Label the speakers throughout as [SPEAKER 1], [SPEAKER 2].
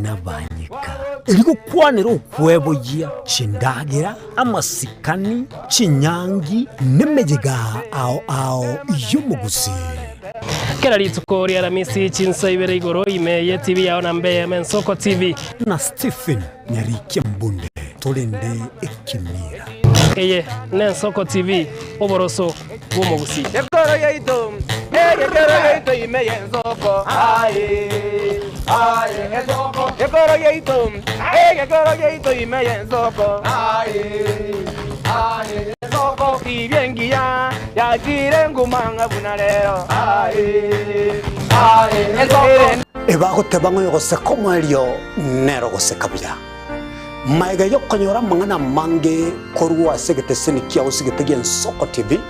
[SPEAKER 1] Nabanyeka. Erio gokwanera okweboyia chindagera, amasikani, chinyangi, nemeyega ao ao y'omogusii.
[SPEAKER 2] Kera rituko ri'Aramisi chinsa ibere igoro ime ye TV yao na mbe Ensoko TV.
[SPEAKER 1] Na Stephen Nyarikia Mbunde torende ekemira.
[SPEAKER 2] Eye n'Ensoko TV, oboroso bw'omogusii.
[SPEAKER 3] Ekoro yaito, egekero yaito ime y'ensoko, aye, aye, ensoko. Ekoro yaito, egekero yaito ime y'ensoko, aye, aye, ensoko. Tibia engiya yachire nguma ng'a buna rero, aye, aye, ensoko.
[SPEAKER 1] Ebagoteba ng'a oyogoseka omoerio nere ogoseka buya. Magega y'okonyora amang'ana amange korwa ase egeteseni kiao ase egete gi'Ensoko TV,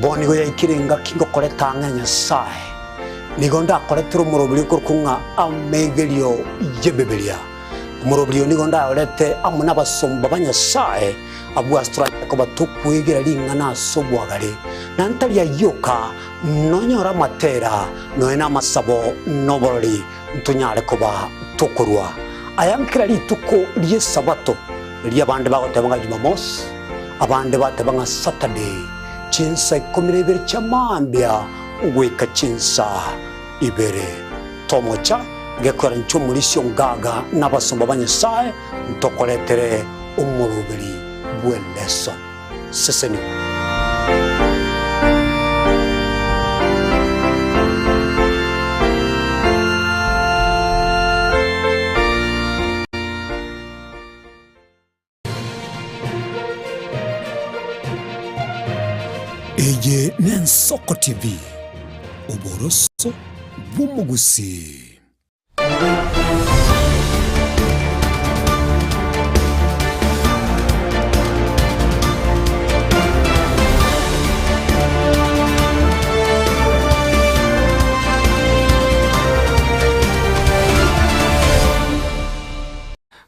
[SPEAKER 1] bono nigo yaikire engaki ngokoreta ang'e Nyasae. Nigo ndakoretere omoroberio okorokwa ng'a Amegerio y'Ebibilia. Omoroberio oyo nigo ndayorete amo nabasomba ba Nyasae, abwo ase toranyare koba tokwegera ring'ana ase obwagare, na ntari ayio oka, nonyore amatera, nonya namasabo, na oborori. ntonyare koba tokorua aya nkera rituko ri'Esabato, erio abande bagoteba ng'a Jumamosi, abande bateba ng'a Saturday, chinsa ikomi na ibere chia mambia goika chinsa ibere. Tomocha gekoera inche omorisia ongaga na abasomba ba Nyasae ntokoretere omoroberi bw'eleson. Sesenigwa. Eye n'Ensoko TV, oboroso bw'omogusii.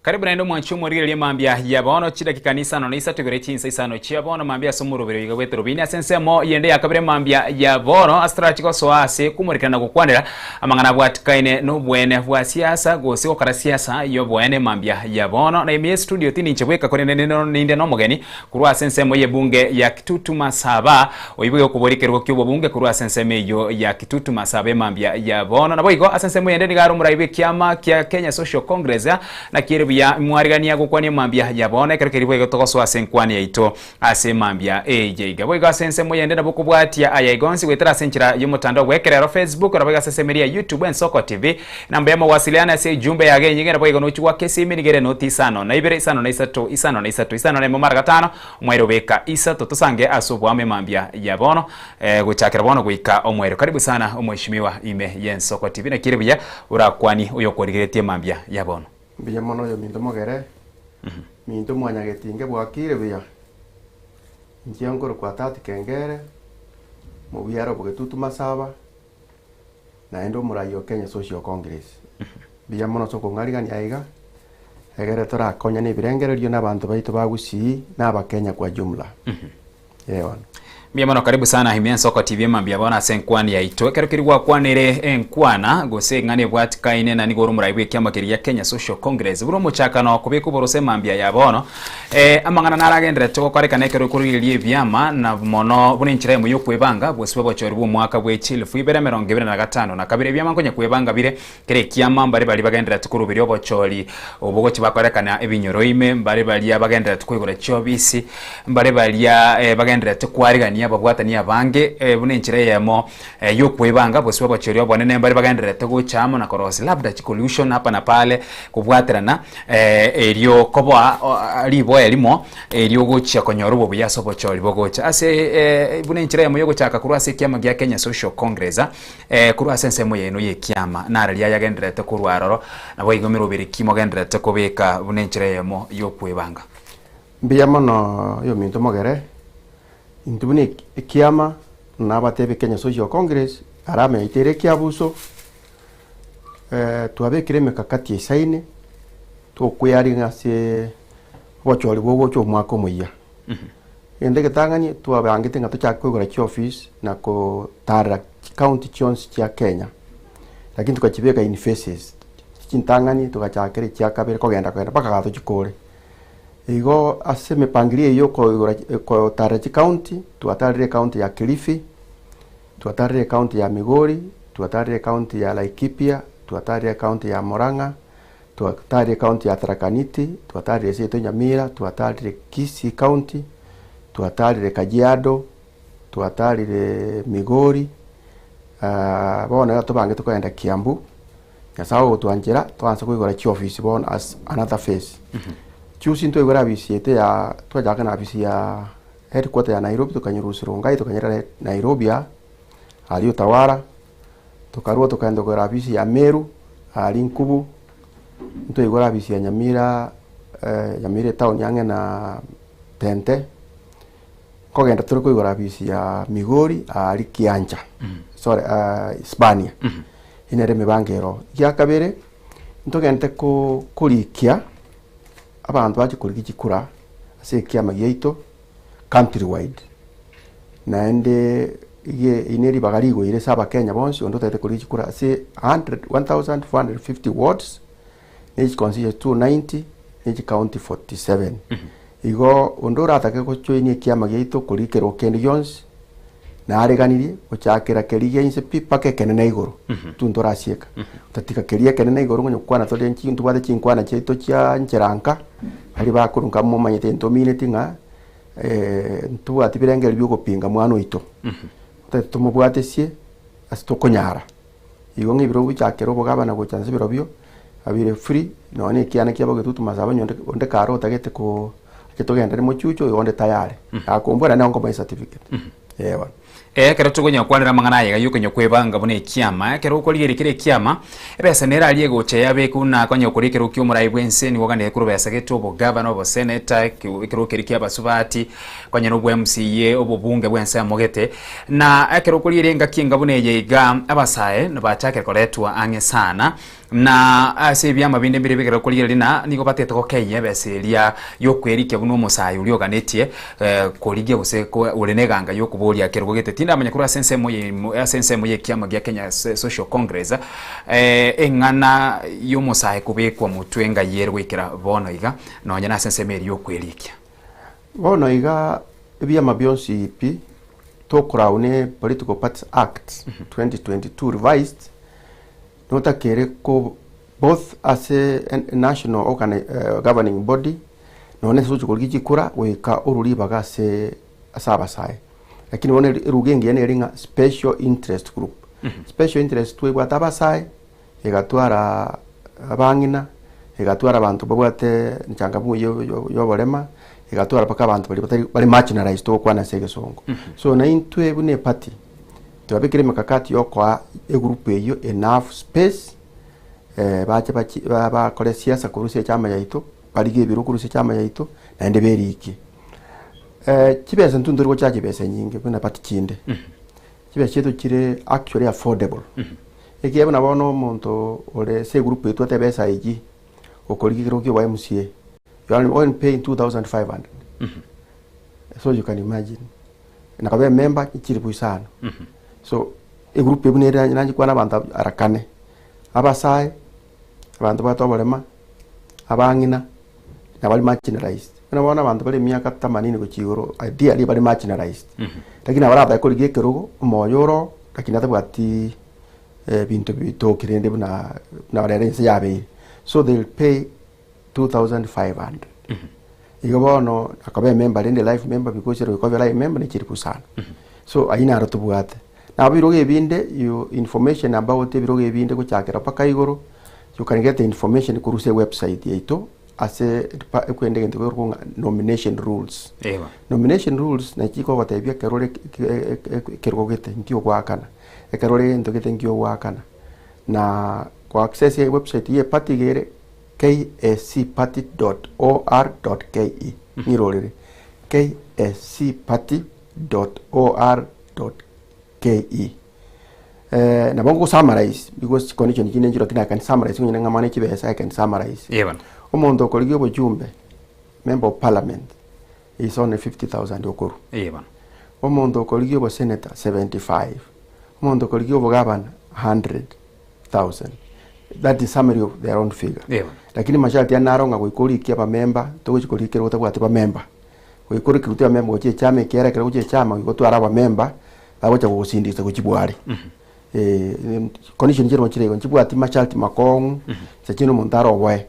[SPEAKER 4] Karibu naende omwanchi omorigereria mambia ya bono chidakika ni isano na isato igoro chinsa isano chia bono mambia ase omorobero iga bw'etorobini ase ensemo yende ya kabere mambia ya bono ase torachi gosoa ase komorikana na gokwanera Amang'ana abwatikaine noboene bwa siasa gose gokora siasa y'oboene mambia ya bono. Na ime y'estudio tindi inche bweka korende ninde nomogeni korwa ase ensemo y'ebunge ya Kitutu Masaba oiboge okoboria ekerogo ki'obobunge korwa ase ensemo eyio ya Kitutu Masaba emambia ya bono. Naboigo ase ensemo eyende nigo are omorai bw'ekiama kia Kenya Social Congress naki ere buya mwarigania gokwania emambia ya bono ekero keria boigo togosoa ase enkwani yaito Ase mambia eye iga. Boigo ase ensemo yende nabo okobwatia aya iga onsi goetera ase enchera y'omotandao bw'ekerero, Facebook, naboigo ase ensemo eria ya YouTube, Ensoko TV. Enamba y'amawasiliano ase ejumbe yago enyinge naboigo nochia goaka esimi nigo ere noti isano na ibere, isano na isato, isano na isato, isano na emo mara gatano, omoerio beka isato. Tosange ase oboamo emambia ya bono gochakera bono goika omoerio. Karibu sana omweshimiwa ime y'Ensoko TV. Naki ere buya orakwanie oyokorigeretie emambia ya bono.
[SPEAKER 5] Mbuya mono oyominto mogere, minto mwanyagetinge bwakire buya, inche nkorokwa Tati Kengere, mobiare obogetutu Masaba, naende omorai o Kenya Social Congress. Mbuya mono ase okong'arigania aiga, egere torakonyane ebirengererio na abanto baito ba Gusii na abakenya kwa jumla. Ee bono.
[SPEAKER 4] Mbuya mono karibu sana ime Ensoko TV mambia bono ase enkwani yaito. Ekero keri gwakwanire enkwana gose eng'ana ebwatikaine na nigo ore omorai bw'ekiama keria gia Kenya Social Congress. Buna omochakano kobeka oborose mambia ya bono eh, amang'ana naragenderete gokorekana ekero okorigereria ebiama na mono buna enchera eyemo y'okwebanga gose obochori bw'omwaka bwe chielfu ibere emerongo ebere na gatano na kabere ebiama nkonya kwebanga bire Kera ekiama mbare baria bagendererete koruberia obochori obo gochia bakorekana ebinyoro ime, mbare baria bagendererete koigora chiobisi, mbare baria bagendererete kwarigania ababwatani abange buna enchera eyemo y'okwebanga bosio obochori obonene, mbare bagendererete gocha amo na korosia labda chicollusion hapa na pale kobwaterana erio koboa riboa erimo erio gochia konyora obobuya ase obochori bogocha. Ase buna enchera eyemo yogochaka korwa ase ekiama gia Kenya Social Congress. Korwa ase ensemo yaino y'ekiama, nararia ayagendererete korwa aroro, naboigo emeroberi ki mogendererete kobeka buna enchera eyemo y'okwebanga?
[SPEAKER 5] Mbuya mono oyominto mogere, intwe buna ekiama nabatebie Kenya Social Congress arama yaito ere ekiabuso, twabekire emekakati eisaine tokwearia ng'a ase obochori bogocha omwaka omoyia. Egento egetang'ani twabangete ng'a tochake koigora chiofisi na kotarera chicounty chionsi chia Kenya, lakini tukachibeka in phases. Chintang'ani togachakera echia kabere kogenda kogenda mpaka gatochikore. Igo ase emepangilio eyio yokoigora kotarera chicounty, twatarire ecounty ya Kilifi, twatarire ecounty ya Migori, twatarire ecounty ya Laikipia, twatarire ecounty ya Murang'a, twatarire ecounty ya Tharaka Nithi, twatarire ase yaito Nyamira, twatarire Kisii county, twatarire Kajiado, twatarire Migori, bono iga tobangete kogenda Kiambu. Nyasae ogotwanchera twanse koigora chiofisi bono as another phase. Chusi ntwaigora afisi yaito ya twachaka na afisi ya headquarter ya Nairobi tokanyerusia Rongai tokanyerera Nairobi aa aria Utawala, tokarwa tokaenda koigora afisi ya Meru aria Nkubu, ntwaigora afisi ya Nyamira Nyamira etown ang'e na Tente. Nkogenda tore koigora afisi ya Migori aria Kiancha sorry Hispania. Eyio nere emibango ero. Egia kabere, ntogente ko korikia abanto bache korigia chikura ase ekiama giaito country wide. Naende iga eri ne ribaga rigoire ase abakenya bonsi onde otagete korigia chikura ase 100 1450 wards, ne chiconstituency 290, ne chicounty 47. Igo onde oratake gojoinia ekiama giaito korigia ekerogo kende gionsi, Nareganirie gochakera keria gia inse pi mpaka ekenene igoro, intwe ntorasieka. Totatiga keria ekenene igoro onye gokwana tore nchi ntobwate chinkwana chiaito chia nchera nka, baria bakorwa nka momanyete ntomineti ng'a ntobwati birengererio bia ogopinga mwana oito. Totagete tomobwatesie ase tokonyara. Igo ng'a ebirogo bichakere obogabana gocha nse birobio, abire free, nonya na ekiana kiabo getutu masaba onye onde onde kare otagete koo ache togenderere mochucho igo onde tayari. Akombora naende nkomoa ecertificate, eh bono.
[SPEAKER 4] Ekero tokonya gokwanera amang'ana aya iga yokonya kwebanga buna ekiama, ekero okorigereria kera ekiama, ebesa nere aria egocha yabekwa buna konya okoria ekerogo kia omorai bw'ense nigo oganetie korwa besa gete obogavana, oboseneta, ekerogo keria kia abasubati, konya na obwa MCA, obobunge bw'ensemo gete. Na ekero okorigereria engaki enga buna eye iga, abasae nabachakire koretwa ang'e sana, na ase ebiama binde mbire bigere okorigereria na nigo batete gokeyia ebesa eria y'okwerikia buna omosae oria oganetie korigia gose ore neganga y'okoboria ekerogo gete. Tindamanya korwa ase ensemo ye ase ensemo y'ekiama gia Kenya Social Congress eng'ana y'omosae kobekwa motwe engai ere goikera bono iga nonya nase ensemo eria y'okwerikia.
[SPEAKER 5] Bono iga ebiama bionsi pi tokorau ne Political Parties Act 2022 revised notakere ko both ase national organ governing body nonya ase ogochia korigia chikura goika orwe ribaga ase ase abasae. Lakini bono eruga engiya nere ng'a special interest group. Special interest twebwate abasae. Egatwara abang'ina, egatwara abanto babwate nchangamu y'oborema, egatwara mpaka abanto baria batari bare marginalized togokwana ase egesongo. So naintwe buna eparty, twabekire emekakati yokoa egroup eyio enough space, bache bachi bakore siasa korwa ase echama yaito, barige ebirogo korwa ase echama yaito, naende berikie. Chibesa intwe ntori gochacha chibesa nyinge buna party chinde. Chibesa chiaito chire actually affordable. Ekiagera buna bono omonto ore ase egroup eye twateba SIG, okorigia ekerogo kia obo MCA, you are only paying 2500. So you can imagine. Na koba emember chilifu isano. So egroup eywo buna ere naye kwana abanto ara kane, abasae, abanto babwate oborema, abang'ina, na bari marginalized. Buna bono abanto bare emiaka themanini gochia igoro ideally bare marginalized. Lakini nabo aratake korigia ekerogo, omoyo oro oo, lakini atabwati ebinto bitoki rende buna buna rero ense yabeire. So they will pay 2500. Igo bono akoba emember rende life member because ere goika obe life member ne chilifu isano. So ayio naro tobwate. Nabo ebirogo ebinde you information about ebirogo ebinde gochakera mpaka igoro, you can get the information korwa ase ewebsite yaito ase ekwende egento kekorokwa ng'a nomination rules.
[SPEAKER 4] Ewa.
[SPEAKER 5] Nomination rules nachi chikogotebia ekero ore ekerogo gete nki ogoakana, ekero ore egento gete nki ogoakana. Na ko access ewebsite ya eparty iga ere kscparty dot or dot ke, ng'irorere kscparty dot or dot ke. Nabo nko summarize because chicondition chinde nchire lakini I can summarize onye ng'a mane chibesa I can summarize.
[SPEAKER 4] Ee bono.
[SPEAKER 5] Omonto okorigia obochumbe, member of parliament, is only 50,000 okorwa.
[SPEAKER 4] Ee bono.
[SPEAKER 5] Omonto okorigia obosenator, 75. Omonto okorigia obogavana, 100,000. That is summary of their own figure.
[SPEAKER 4] Eeh.
[SPEAKER 5] Lakini masharti ande naro ng'a goika orikie abamemba, togochi korikera otabwati bamemba. Goika orikirwe abamemba gochia echama ekiagera ekero gochia echama goika otware abamemba bagocha kogosindikisa gochia bware. Condition chire chire igo, nchibwati masharti makong'u, inche chinde omonto aroboe.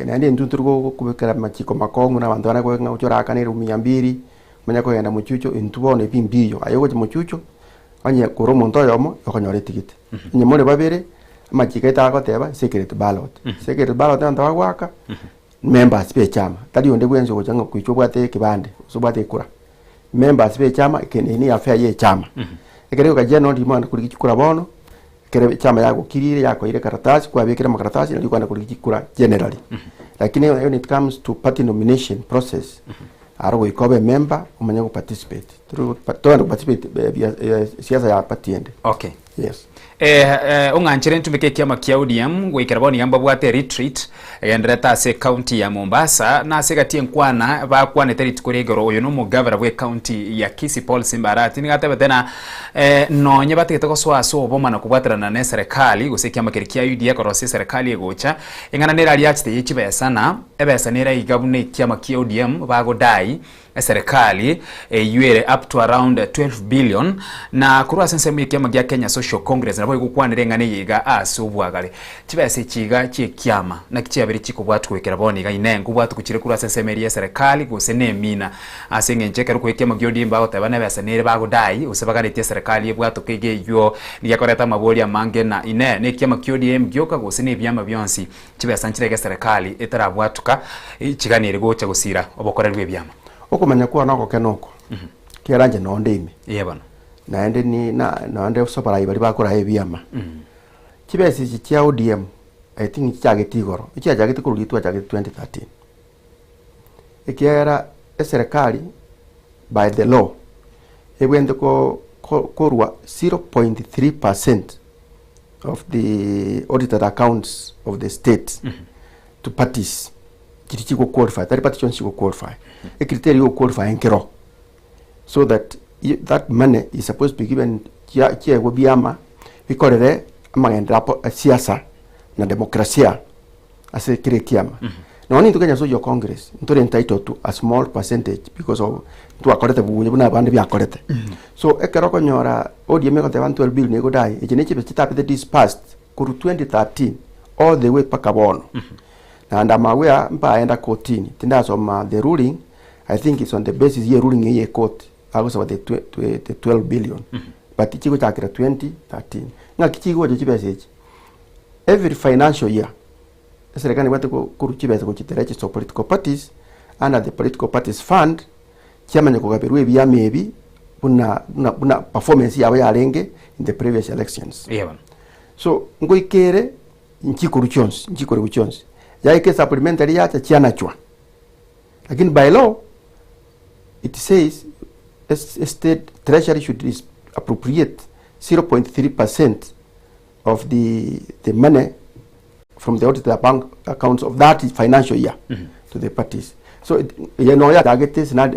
[SPEAKER 5] Naende intwe ntori kobekera amachiko makong'u na abanto bande ng'a gochia orakane elfu mia mbili, omanye kogenda mochucho, intwe bono ebi mbiyo. Aye ogochia mochucho, onye kore omonto oyomo, okonyora etigiti. Onye more babere, amachiko aito agoteba secret ballot. Secret ballot abanto bagoaka, members ba echama, tari onde bwensi ogocha ng'a goicha obwate ekebande, gose obwate ekura. Members ba echama, eke eye ne affair ya echama. Ekero egoka general ndimo korigia chikura bono, ekero echama yagokirire yakoeire ekaratasi, kwabekire amakaratasi nario okogenda korigia chikura generally. Lakini when it comes to party nomination process, aro goika obe emember omanye go participate. Togende go participate siasa ya party ende.
[SPEAKER 4] Okay.
[SPEAKER 5] Yes.
[SPEAKER 4] Eh, eh, ong'anchere ntumeke ekiama kia ODM goikera bono iga mbabwate retreat egendererete ase ecounty ya Mombasa na ase egati enkwana bakwanete rituko ria igoro oyo nomogavana bwe ecounty ya Kisii Paul Simba Arati nigo atebete na eh, nonye batigete gosoa ase oboma na kobwaterana na eserekali gose ekiama keria kia UDA korosia eserekali egocha eng'ana nere aria achete ye chibesa na ebesa nere aiga buna ekiama kia ODM bagodai Eserekari eyio ere up to around 12 billion, na korwa ase ensemo y'ekiama gia Kenya Social Congress nabo egokwanera eng'ana eye iga ase obwagare. Chibesa echi iga chi'ekiama naki chiabeire chikobwatwa goikera bono iga inee nkobwatwa chire korwa ase ensemo eria y'eserekari gose nemina ase eng'encho ekero kwa ekiama gia ODM bagoteba nebesa nere bagodai gose baganetie eserekari ebwatoke iga eyio nigo ekoreta amabori amange na inee nekiama kia ODM gioka gose nebiama bionsi Chibesa nchire iga eserekari etarabwatuka chiganire gocha gosira obokoreri bw'ebiama.
[SPEAKER 5] Okomanya kwane ogokena oko, kera inche nonde ime,
[SPEAKER 4] Ee bono.
[SPEAKER 5] naende ni na nonde ase abarai baria bakoraa ebiama. Chibesa echi chia ODM, I think nchichagete igoro, echiachagete korwa riria twachagete 2013. Ekiagera eserekari by the law, ebwenerete ko ko korwa 0.3 percent of the audited accounts of the state to parties chiri chigo qualify tari party chionsi chigo qualify ecriteria yo qualify nkero so that that money is supposed to be given chia chiegwe biama bikorere amagenderero apo siasa na demokrasia ase kera ekiama. Nonya intwe Kenya Social Congress ntore entitled to a small percentage because of ntwakorete buya buna abande biakorete. So ekero okonyora ODM egoteba 12 billion egodai echi ne chibesa chitabete dispersed korwa 2013 all the way mpaka bono. Naende am aware mbaenda kotini tindasoma the ruling I think it's on the basis ye ruling eye ye court bagosaba the the 12 billion but chigochakera 2013. Ng'aki chigocha chibesa echi? Every financial year, eserekari nebwate korwa chibesa gochia the register of political parties under the political parties fund, chiamanya kogaberwa ebiama ebi buna buna buna performance yabo yarenge in the previous elections.
[SPEAKER 4] Eeh bono.
[SPEAKER 5] So ngoika ere nchikorwa chionsi, nchikorigwa chionsi, yaika esupplementary yacha chianachwa, lakini by law it says state treasury should appropriate 0.3 percent of the, the money from the audited bank accounts of that financial year to the parties. So it- eye noyo yachagete sina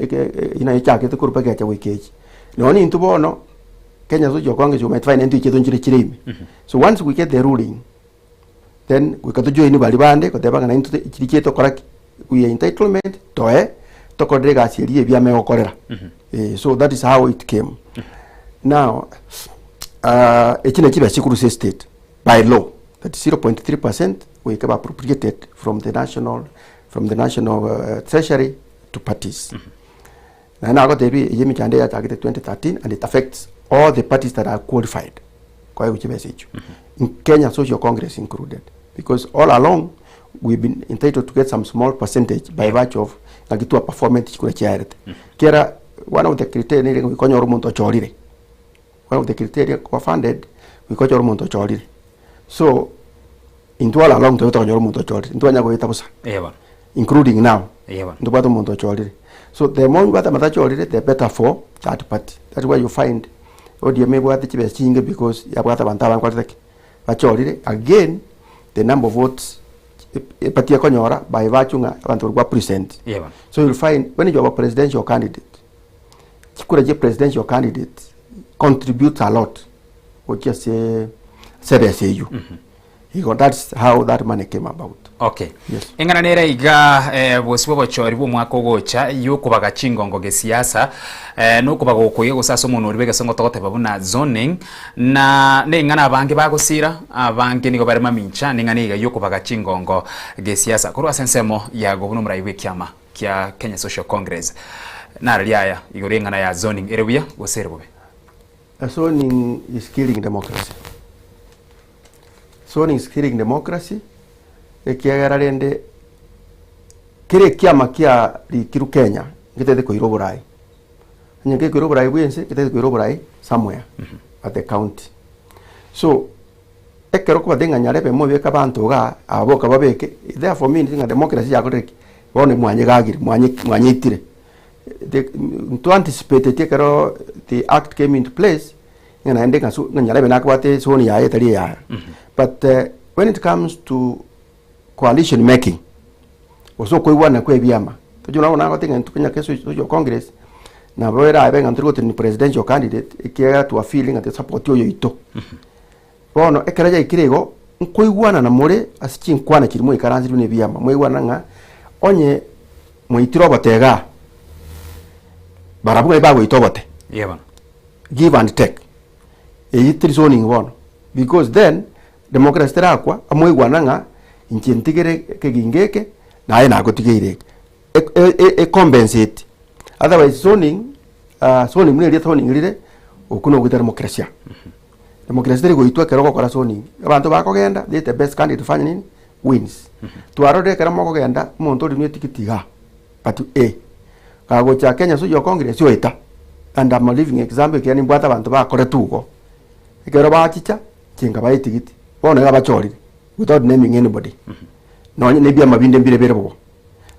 [SPEAKER 5] ina yachagete korwa mpaka egacha goika echi. Nonya intwe bono Kenya Social Congress we might find intwe chiaito nchire chire ime. So once we get the ruling then goika tojoin baria bande goteba ng'a naintwe chiri chiaito tokora ki we are entitlement toe tokorere egasi eria ebiama egokorera. Eh, so that is how it came. Now uh, echi nachi chibesa chikorwa ase estate by law that 0.3 percent goika ebe appropriated from the national from the national uh, treasury to parties. Naende nagotebia eye emechando eyachagete 2013 and it affects all the parties that are qualified koegwa chibesa echio. In Kenya Social Congress included because all along we've been entitled to get some small percentage by virtue of ng'aki twa performete chikura chiaerete. Kera one of the criteria nere goika onyore omonto ochorire. One of the criteria koba funded goika ochore omonto ochorire. So intwe all along twari tokonyora omonto ochorire, ntwanya goeta bosa
[SPEAKER 4] Eeh bono.
[SPEAKER 5] including now
[SPEAKER 4] Eeh bono.
[SPEAKER 5] ntobwate omonto ochorire. So the more obwate amato achorire the better for that party. That's why you find ODM ebwate chibesa chinyinge because yabwate abanto abange bakorete ki? Bachorire again the number of votes eparty ekonyora by virtue ng'a abanto baria ba present.
[SPEAKER 4] Eeh bono.
[SPEAKER 5] So you'll find when you have a presidential candidate, chikura chia presidential candidate contributes a lot gochia ase ase ebesa eywo. Igo that's how that money came about.
[SPEAKER 4] Okay.
[SPEAKER 5] Yes.
[SPEAKER 4] Eng'ana nere iga eh, bosio bw'obochori bw'omwaka ogocha yokobaga chingongo gesiasa eh, nokobaga okoiga gose ase omonwa oria bw'egesongo togoteba buna zoning na neng'ana abange bagosira abange nigo bare mamincha neng'ana iga yokobaga chingongo gesiasa korwa ase ensemo yago buna omorai bw'ekiama kia Kenya Social Congress nararia aya igoro y'eng'ana ya zoning ere buya gose ere bobe.
[SPEAKER 5] Zoning is killing democracy. Zoning is killing democracy, ekiagera rende kera ekiama kiarikirwe Kenya ngetete koira oborai. Onye gekoira oborai bwa ense, ngetete koira oborai somewhere at the county. So, ekero okobate ng'a nyarebe mobeke abanto igaa, aba boka babeke, therefore means ng'a democracy yakorire ki? Bono mwanyegagire, mwanye mwanyeitire. The ntwa-anticipateti ekero the act came into place, ng'a naende ng'a so ng'a nyarebe nakobwate esoni yaye etari eyaye. But when it comes to coalition making, gose okoigwana kwa ebiama, tochia nabo nagotebi ng'a intwe Kenya Social Congress, nabo erabe ng'a ntori gotenenia presidential candidate ekiagera twa feel ng'a tesapoti oyoito. Bono ekero yaikire igo, nkoigwanana more ase chinkwana chiria mwaikaranserwe nebiama, mwaigwanana ng'a onye mwaitire obote igaa, barabwo ng'ai bagoita obote.
[SPEAKER 4] Iga bono.
[SPEAKER 5] Give and take. Eyio teri zoning bono, because then democracy terakwa, mwaigwana ng'a inche ntigere ekegingo eke, naye nagotigeire eke. E- e- e compensate. Otherwise zoning, zoning buna eria zoning rire, okwo nogoita democracia. Democracy teri goitwa ekero ogokora zoning. Abanto bakogenda, they the best candidate fanya nini? Wins. Twarorire ekero mokogenda, omonto orinwe etikiti igaa, but A, kagocha Kenya Social Congress oeta, and I'm a living example ekiagera nimbwate abanto bakoretwe igo. Ekero bachicha, inche nkabaa etigiti, bono iga bachorire, without naming anybody. Nonye na ebiama binde mbire bire bobo.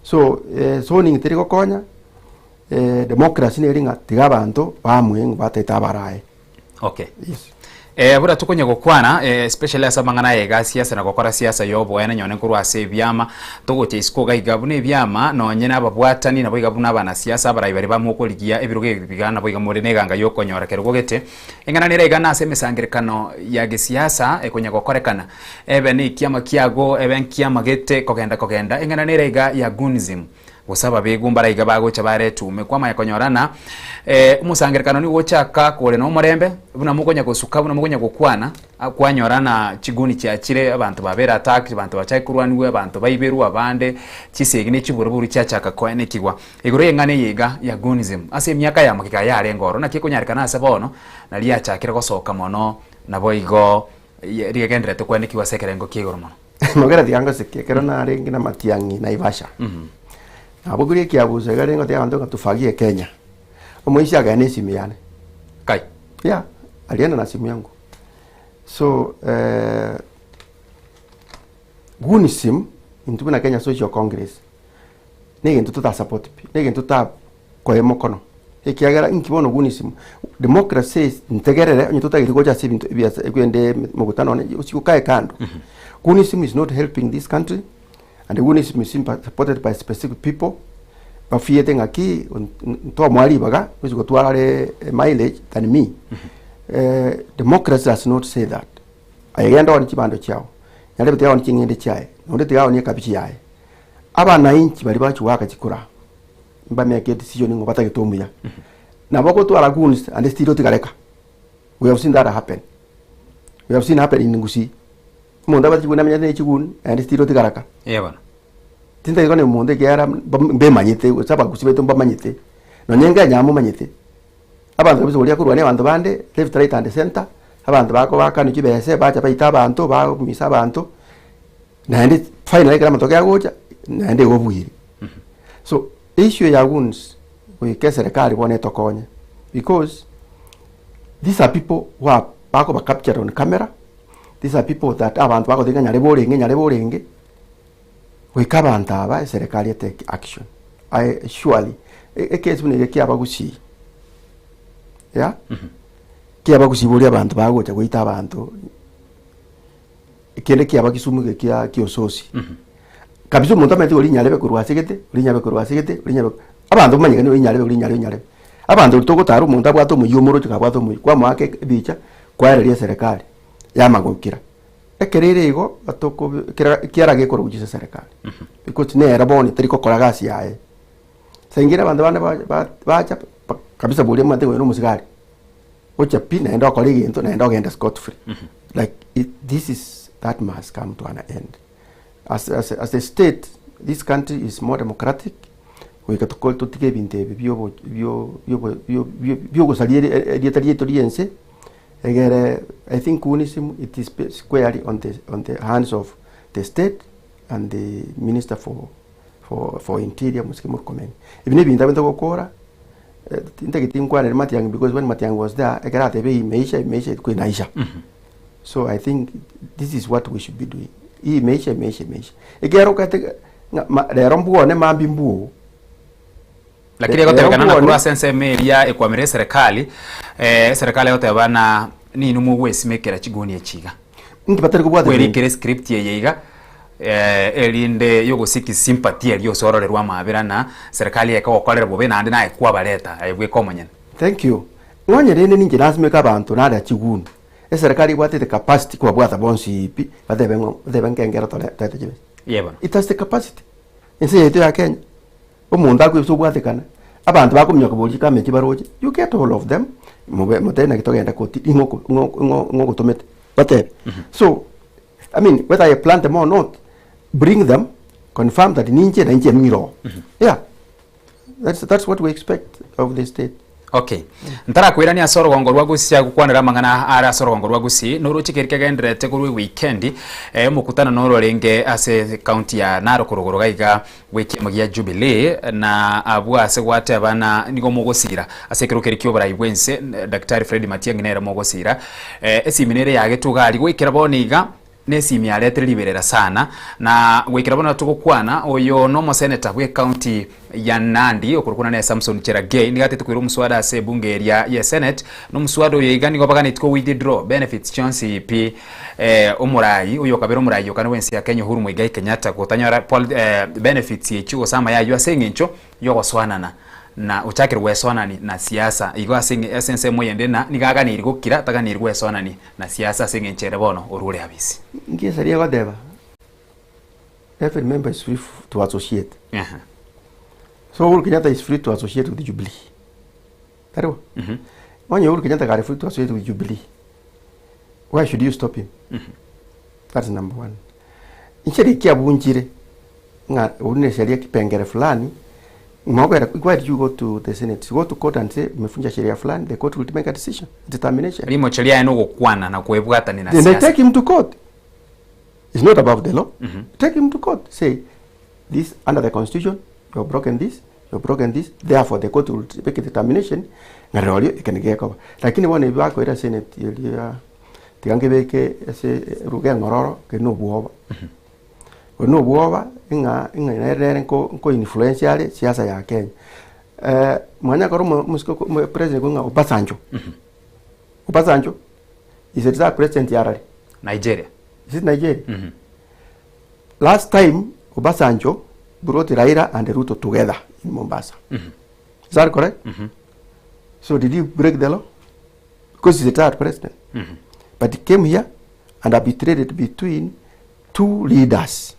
[SPEAKER 5] So, zoning teri gokonya, democracy neri ng'a tiga abanto baamue ng'a batagete abarae.
[SPEAKER 4] Okay.
[SPEAKER 5] Yes.
[SPEAKER 4] Eh, buna tokonya gokwana eh, especially ase amang'ana aya iga siasa na gokora siasa ya oboene nyone nkorwa ase ebiama togocha isiko iga iga buna ebiama nonye na ababwatani nabo iga buna abanasiasa abarai baria bamokorigia ebirogo ebi biga nabo iga more na eganga ya okonyora kerogo gete eng'ana nere iga nase emesangerekano ya gesiasa ekonya gokorekana ebe na ekiama kiago ebe nkiama gete kogenda kogenda eng'ana nere iga ya gonism Gose ababegu mbaraiga bagocha baretume kwamanya konyora na omosangererekano nigo ogochaka kore nomorembe, buna mokonya gosuka, buna mokonya gokwana, kwanyora na chiguni chiachire, abanto babere attacked, abanto bachake korwanigwa, abanto baiberwe abande, chisegi ne chiburuburu chiachaka koenekigwa. Igoro y'eng'ana eye iga ya Gunism, ase emiaka ya magega yarenge ororo, naki ekonyarekana ase bono, nari yachakire gosoka mono, naboigo rigendererete koenekigwa ase ekerengo kia igoro mono.
[SPEAKER 5] Mogere tiga ngoseke, ekero narenge na matiang'i Naivasha, nabogoria ekiabuso iga rende ngotebia abanto ng'a tufagie Kenya. Omoisia akagenda na esimu yane.
[SPEAKER 4] Kai.
[SPEAKER 5] Yeah, alienda na simu yangu. So, eh, Gunisim, intwe buna Kenya Social Congress, na egento totasupport pi, na egento totakoe mokono. Ekiagera inki bono Gunisim, democracy says ntegerere onye totagete gocha ase ebinto ebiasa ekwende mokutano one osike okae kando. Gunisim is not helping this country, and Gunisim is supported by specific people, bafiete ng'aki ntomoa ribaga gochi gotwara are mileage than me. Democracy does not say that. Aye genda oone chibando chiao, nyarebe tiga aonie ching'ende chiaye, na onde tiga aonie ekabichi yaye. Abanainchi baria bagochi goaka chikura, mbameke edecision ng'a batagete omuya. Nabo ogotwara goons ande still otigareka. We have seen that happen. We have seen happen in Gusii. Omonto abate chiguni amenyete ne chiguni naende still otigareka.
[SPEAKER 4] Eeh bono.
[SPEAKER 5] Tintagete kwane omonto ekiagera mbemanyete gose abagusii baito mbamanyete, nonye Kenya momanyete. Abanto kabisa oria korwania abanto bande left right and center, abanto bakobakanwa chibese bacha baita abanto baumisa abanto, naende finally ekero amatoke agocha naende igo obuire. So issue ya goons goika eserekari bono etokonye because these are people who are bakoba captured on camera, these are people that abanto bagoteba ng'a nyarebe orenge nyarebe orenge, goika abanto aba eserekari etake action. I surely ekesi buna eria kiabagusii yeah kiabagusii boria abanto bagocha goita abanto Ekende kiaba Kisumu eke kia kiososi. Kabisa omonto amanyete ori nyarebe korwa ase gete, ori nyarebe korwa ase gete, ori nyarebe abanto bamanyekane ori nyarebe ori nyarebe nyarebe. Abanto ori togotara omonto abwate omoyio omoroche kabwate omoyio, kwamoaka ebicha, kwaereria eserekari, yamagokera. Ekero ere igo, atokobe kera ekiara gekorwa gochia ase eserekari, because nere bono teri gokora gasi yaye. Saa ingine abanto bande ba- ba- bacha pa kabisa boria omanyete oyo na omosigari, ocha pi naende okora egento naende ogenda scot free. Like it this is that must come to an end. As as as a state, this country is more democratic, goika tokore totige ebinto ebi bia obo bio biobo bio bio biogosaria eri erieta riaito ria ense, egere I think kunism it is squarely on the on the hands of the state and the minister for for for interior mosike Murkomen. Ebi na ebinto abwo togokora, ntagete nkwanere Matiang'i because when Matiang'i was there, ekero ateba hii imeisha imeisha ilikuwa inaisha. So I think this is what we should be doing. Hii imeisha imeisha imeisha. Ekero okate ng'a ma rero mbwone mambia mbuo.
[SPEAKER 4] Lakini
[SPEAKER 5] Rero
[SPEAKER 4] egotebekana
[SPEAKER 5] mbwone.
[SPEAKER 4] nakorwa ase ensemo eria ekwamera eserekari, eserekari egoteba na ninwe mogwesimekera chiguni echi iga.
[SPEAKER 5] Inki batari kobwata rende?
[SPEAKER 4] Kwerikera escript eye iga, erinde yogosiki sympathy eria ase orore rwa amabera na serikali ekogokorera bobe naende naye kwabareta aye bweka omonyene.
[SPEAKER 5] Thank you. Nonye rende ninche nasimeka abanto nare chiguni, eserekari ebwate the capacity kobabwata bonsi pi, batebe ng'o batebe nkengero tore torete chibesa.
[SPEAKER 4] Ye bono.
[SPEAKER 5] It has the capacity. Ense yaito ya Kenya, omonto akoebisa obwatekana, abanto bakominyoka boria kame chibaroche, you get all of them, mobe motebe naki togende koti, ing'o oko ng'o ng'o ng'o ogotomete, batebe. So, I mean whether I plant them or not, bring them, confirm that ninche na inche ng'ire oo. Yeah. That's, that's what we expect of the state.
[SPEAKER 4] Okay. Ntarakoirania ase orogongo rwa Gusii agokwanera amang'ana are ase orogongo rwa Gusii, noroche keri kegendererete korwa ewikendi, eh, omokutano noro orenge ase county ya Narok rogoro gaiga bw'ekiama gia Jubilee, na abwo ase gwateba na nigo mogosira ase ekero keria ki'oborai bw'ense, Daktari Fred Matiang'i nere mogosira. Eh, esimi nere yagetwe iga aria goikera bono iga, Nesimi aretire riberera sana, na goikera bono togokwana, oyo nomoseneta bw'ecounty ya Nandi okorokwa nere Samson Cherargei nigo atete koira omoswada ase ebunge eria ye Senate, na omoswada oyo iga nigo baganetie ko withdraw benefits chionsi pi eh, omorai oyo okabera omorai okane bwensi ya Kenya Uhuru Muigai Kenyatta gotanyora pol eh, benefits echio gose amaya ayio ase eng'encho yogosoanana na ochakire gwesoanani na siasa igo ase ase ensemo eyende na nigo aganeirie gokira taganeirie gwesoanani Na siasa ase engencho ere bono orure abisi.
[SPEAKER 5] Inki eseria egoteba? Every member is free to associate.
[SPEAKER 4] Aha.
[SPEAKER 5] So Uhuru Kenyatta is free to associate with Jubilee. Tari bo? Onye Uhuru Kenyatta kare free to associate with Jubilee, why should you stop him? That's number one. Inche rikia abunchire ng'a oria ne sheria kipengere fulani, mokogera why did you go to the senate? Go to court and say umefunja sheria fulani, the court will make a decision, determination.
[SPEAKER 4] Rimocho riaye nogokwana na kwebwatania na
[SPEAKER 5] Then they
[SPEAKER 4] siasa.
[SPEAKER 5] take him to court. It's not above the law. Take him to court. Say, this under the constitution, you have broken this, you have broken this, therefore the court will make a determination. Ng'a rirorio eke nigo gekoba. Lakini bono ebi bakoira senate eria tiga nkebeke ase eruga eng'ororo, keri na obwoba. Oria na obwoba ng'a ng'a nere nere nko nko influence are siasa ya Kenya. Mwanya kore omo omosike oko omo president ng'a Obasanjo, Obasanjo is a retired president yarari.
[SPEAKER 4] Nigeria.
[SPEAKER 5] Is it Nigeria? Last time Obasanjo brought Raila and Ruto together in Mombasa. Is that correct? So did he break the law? Because he's a retired president. But he came here and arbitrated between two leaders.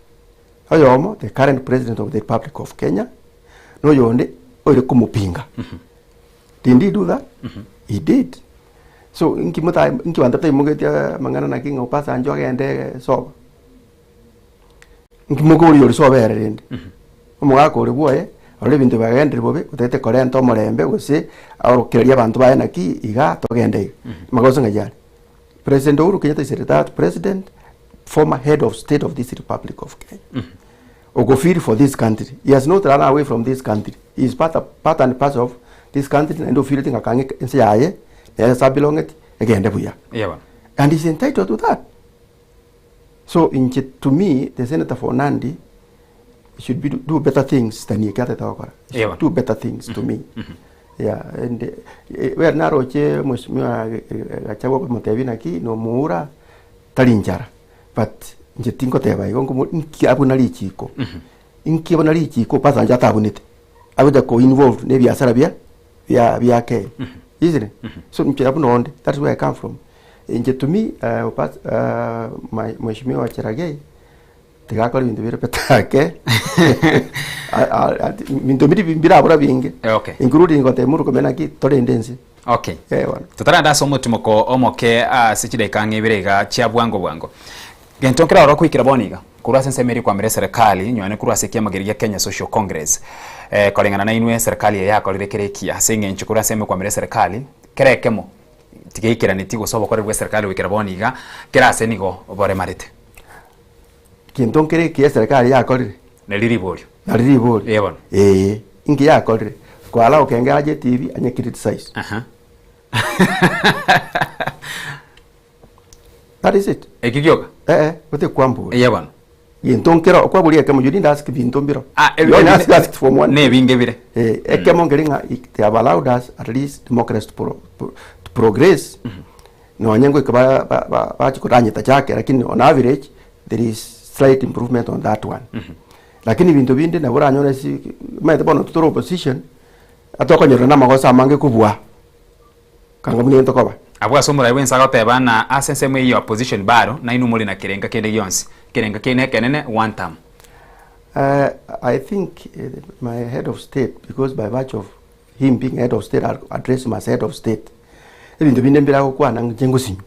[SPEAKER 5] Oyomo, the current president of the Republic of Kenya, na oyonde oire komopinga. Didn't he do that? He did. So inki mota inki banto taimogetie amang'ana naki ng'a Obasanjo agende sobo. Inki mokoria ore sobo ere rende. Omogaka ore bwoye, arore ebinto biagendire bobe, otagete korenta omorembe gose aorokererie abanto baye naki iga togende iga. Magoso ng'ai are? President Uhuru Kenyatta is a retired president, former head of state of this Republic of Kenya. Ogofiri for this country. He has not run away from this country. He is part, of, part and parcel of this country naende ofirete ng'a kang'e ense yaye nere ase abelongeti egende buya.
[SPEAKER 4] Eya bono.
[SPEAKER 5] And he's entitled to that. So inche to me, the senator for Nandi should be do better things than eke atete gokora. He
[SPEAKER 4] Eya
[SPEAKER 5] should
[SPEAKER 4] bono.
[SPEAKER 5] do better things to me. Yeah, and eh, where naroche mheshimiwa eh, eh, Gachagua okomotebia naki nomoura tari nchara but inche tingoteba igo nkomo inki abuna richiko inki abuna richiko Obasanjo atabunete agocha ko involved na ebiasara bia bia bia Kenya isn't it so inche abwo nonde that's where I come from. Inche to me my mweshimiwa Cherargei tiga akore ebinto bire petake binto biri mbirabura binge
[SPEAKER 4] Okay.
[SPEAKER 5] including gotebia Murkomen naki torende ense.
[SPEAKER 4] Okay.
[SPEAKER 5] Eh bono.
[SPEAKER 4] Totarande ase omotimoko omoke ase chidakika ang'e ibere iga chia bwango bwango. Gento nkere ororo koikera bono iga, korwa ase ensemo eria kwamera eserekari, nywane korwa ase ekiama keria gia Kenya Social Congress. Eh, koreng'ana nainwe eserekari eye yakorire kere ekiya ase eng'encho korwa ase ensemo ekwamera eserekari, kera ekemo tigeikeraneti gose obokoreri bwa eserekari goikera bono iga, kera ase nigo boremarete.
[SPEAKER 5] Gento nkere ekiya eserekari yakorire?
[SPEAKER 4] Nari riborio.
[SPEAKER 5] Nari riborio?
[SPEAKER 4] Ee bono.
[SPEAKER 5] Ee, inki yakorire? Kwara okengera ache etibi anye criticize.
[SPEAKER 4] Aha.
[SPEAKER 5] That is it.
[SPEAKER 4] Ekio gioka?
[SPEAKER 5] Eh eh, gote kwambura.
[SPEAKER 4] Ee bono.
[SPEAKER 5] Gento nkero okwaboria ekemo you didn't ask binto mbiro.
[SPEAKER 4] Ah,
[SPEAKER 5] You only ask, asked for one.
[SPEAKER 4] Nebinge bire.
[SPEAKER 5] Eh, ekemo nkeri ng'a they have allowed us at least democracy to, pro, pro, to progress. Nonye ngoika ba, ba, ba, bachi koranyeta chake lakini on average there is slight improvement on that one. Lakini binto binde nabo oranyore si omanyete bono tore opposition atokonyorera na amagoso amange kobua kanga buna egento koba.
[SPEAKER 4] Abwo ase omorai bw'ense agoteba ng'a ase ensemo eyio ya opposition baro nainwe more na kerenga kende gionsi, kerenga kiaino ekenene one term.
[SPEAKER 5] I think my head of state because by virtue of him being head of state I address him as head of state ebinto binde mbire agokwana inche ngosinywa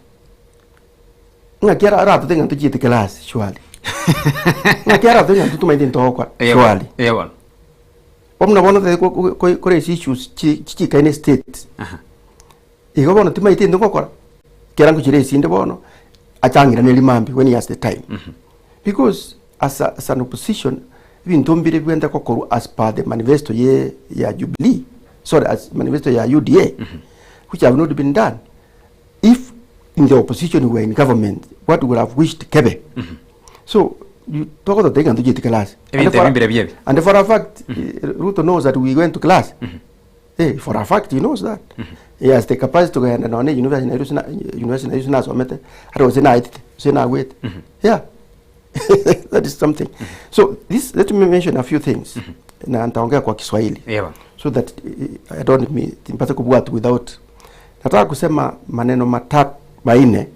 [SPEAKER 5] ng'aki ara aratote ng'a ntochiete class surely ng'aki aratote ng'a intwe tomaete ntogokora surely
[SPEAKER 4] Ee bono.
[SPEAKER 5] Buna bono totagete ko- ko- ko- kore ase issues chi chichikaine state,
[SPEAKER 4] Aha.
[SPEAKER 5] igo bono timaeti intwe ngokora, ekero ngochire esinde bono, achang'irane rimambia when he has the time. Because as a, as an opposition, ebinto mbire bibwenerete gokorwa as per the manifesto ye ya Jubilee, sorry as manifesto ya UDA, which have not been done. If in the opposition we were in government, what we would have wished kebe. So you togototebia ng'a ntochieti class.
[SPEAKER 4] Ebinto
[SPEAKER 5] And for a-
[SPEAKER 4] ebi mbire biebi.
[SPEAKER 5] And for a fact, eh, Ruto knows that we went to class. Eh, for a fact he knows that. He has the capacity to kogenda nonye university Nairobi na university Nairobi nasomete, ata gose naetete, gose nagwete. Yeah. That is something. So this let me mention a few things. Na nitaongea kwa Kiswahili
[SPEAKER 4] Ewa.
[SPEAKER 5] so that eh, I don't me nipate kubwatu without. Nataka kusema maneno matatu manne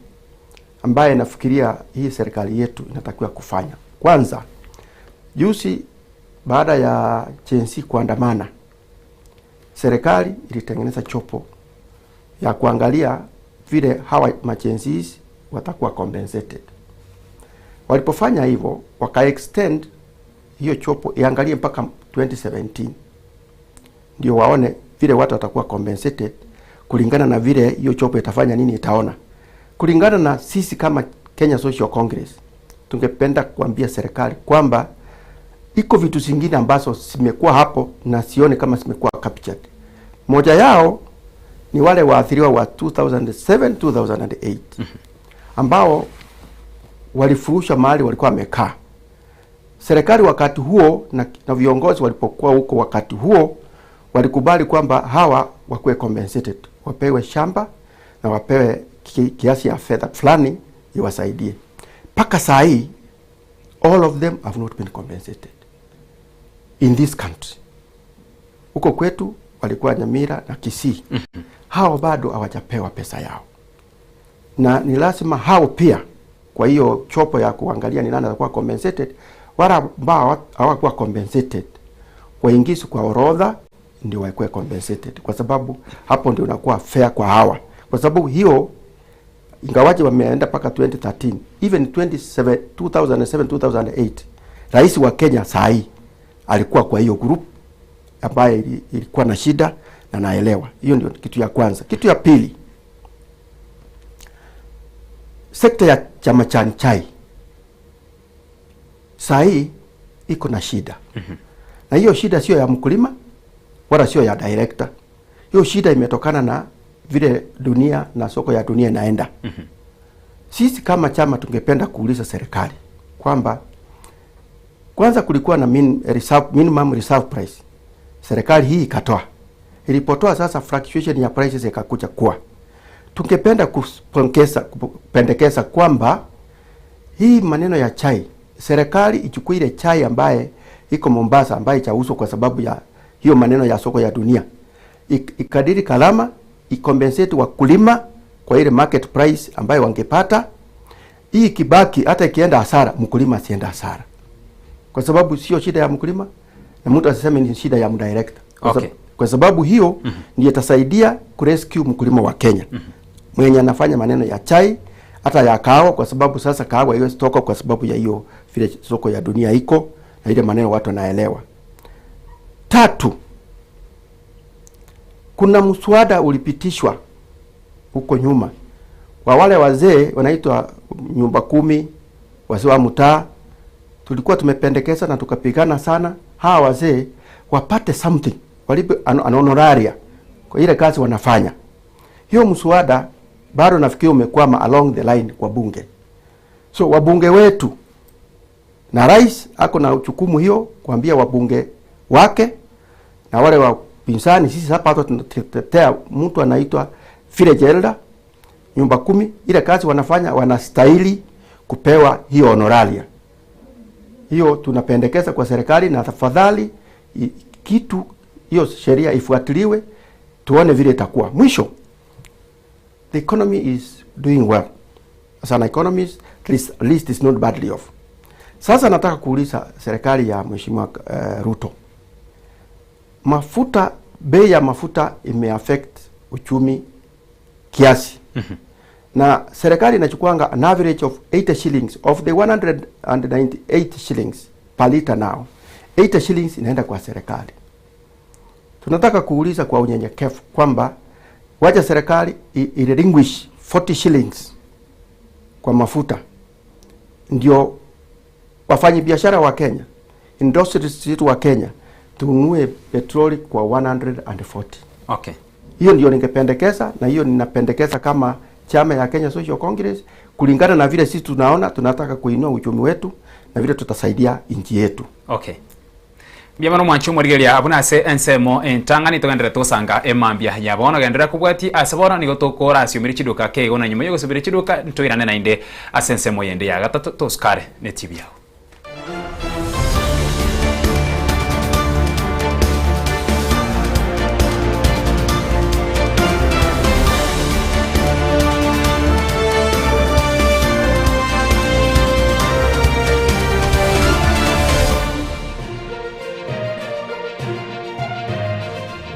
[SPEAKER 5] ambaye nafikiria hii serikali yetu inatakiwa kufanya. Kwanza, juzi baada ya Gen Z kuandamana, serikali ilitengeneza chopo ya kuangalia vile hawa ma Gen Zs watakuwa compensated. Walipofanya hivyo, waka extend hiyo chopo iangalie mpaka 2017 ndio waone vile watu watakuwa compensated kulingana na vile hiyo chopo itafanya nini, itaona kulingana na sisi kama Kenya Social Congress. Tungependa kuambia serikali kwamba iko vitu zingine ambazo zimekuwa hapo na sione kama zimekuwa captured. Moja yao ni wale waathiriwa wa 2007 2008 ambao walifurushwa mahali walikuwa wamekaa. Serikali wakati huo na, na viongozi walipokuwa huko wakati huo walikubali kwamba hawa wakuwe compensated, wapewe shamba na wapewe kiasi ya fedha fulani iwasaidie. Mpaka saa hii all of them have not been compensated in this country. Huko kwetu walikuwa Nyamira na Kisii, hao bado hawajapewa pesa yao, na ni lazima hao pia. Kwa hiyo chopo ya kuangalia ni nani atakuwa compensated, wala ambao hawakuwa compensated waingizwe kwa orodha ndio wakuwe compensated, kwa sababu hapo ndio unakuwa fair kwa hawa, kwa sababu hiyo ingawaje wameenda mpaka 2013 even 27, 2007 2008 rais wa Kenya saa hii alikuwa kwa hiyo group ambaye ilikuwa na shida na naelewa. Hiyo ndio kitu ya kwanza. Kitu ya pili, sekta ya chama cha chai saa hii iko na shida. Na hiyo shida sio ya mkulima wala sio ya director. Hiyo shida imetokana na vile dunia na soko ya dunia inaenda. Sisi kama chama tungependa kuuliza serikali kwamba kwanza kulikuwa na minimum reserve price. Serikali hii ikatoa. Ilipotoa sasa fluctuation ya prices ikakuja kuwa. Tungependa kupendekeza kwamba hii maneno ya chai, serikali ichukue ile chai ambaye iko Mombasa ambaye ichauzwa kwa sababu ya hiyo maneno ya soko ya dunia. Ikadiri kalama, icompensate wakulima kwa ile market price ambayo wangepata. Hii kibaki hata ikienda hasara, mkulima asiende hasara, kwa sababu sio shida ya mkulima, na mtu asiseme ni shida ya mdirector. Kwa, kwa sababu hiyo ndiyo itasaidia kurescue mkulima wa Kenya mwenye anafanya maneno ya chai hata ya kahawa, kwa sababu sasa kahawa hiyo toka kwa sababu ya hiyo vile soko ya dunia iko na ile maneno watu wanaelewa. Tatu, kuna mswada ulipitishwa huko nyuma kwa wale wazee wanaitwa nyumba kumi, wazee wa mtaa. Tulikuwa tumependekeza na tukapigana sana hawa wazee wapate something, walipe an honoraria kwa ile kazi wanafanya. Hiyo mswada bado nafikiri umekwama along the line kwa bunge. So wabunge wetu na rais ako na jukumu hiyo kuambia wabunge wake na wale wapinzani. Sisi hapa hata tunatetea mtu anaitwa village elder, nyumba kumi, ile kazi wanafanya wanastahili kupewa hiyo honoraria. Hiyo tunapendekeza kwa serikali, na tafadhali kitu hiyo sheria ifuatiliwe, tuone vile itakuwa. Mwisho, the economy is doing well. As an economist, at least it's not badly off. Sasa nataka kuuliza serikali ya Mheshimiwa Ruto, mafuta, bei ya mafuta imeaffect uchumi kiasi na serikali inachukuanga an average of 80 shillings of the 198 shillings per liter now 80 shillings inaenda kwa serikali. Tunataka kuuliza kwa unyenyekevu kwamba wacha serikali i-relinquish 40 shillings kwa mafuta ndio wafanyi biashara wa Kenya, industries zetu wa Kenya tununue petroli kwa 140. Hiyo ndio ningependekeza, na hiyo ninapendekeza kama chama ya Kenya Social Congress, kulingana na vile sisi tunaona tunataka kuinua uchumi wetu na vile tutasaidia nchi yetu.
[SPEAKER 4] Okay. Mbiamano mwanchi omorigeria abuna ase ensemo entang'ani togenderere tosanga emambia ya bono genderera kobwati ase bono nigo tokora asiomire chiduka keigo na nyuma ya gosubira chiduka ntoirane naende ase ensemo yende ya gatato tosukare ne TV yao.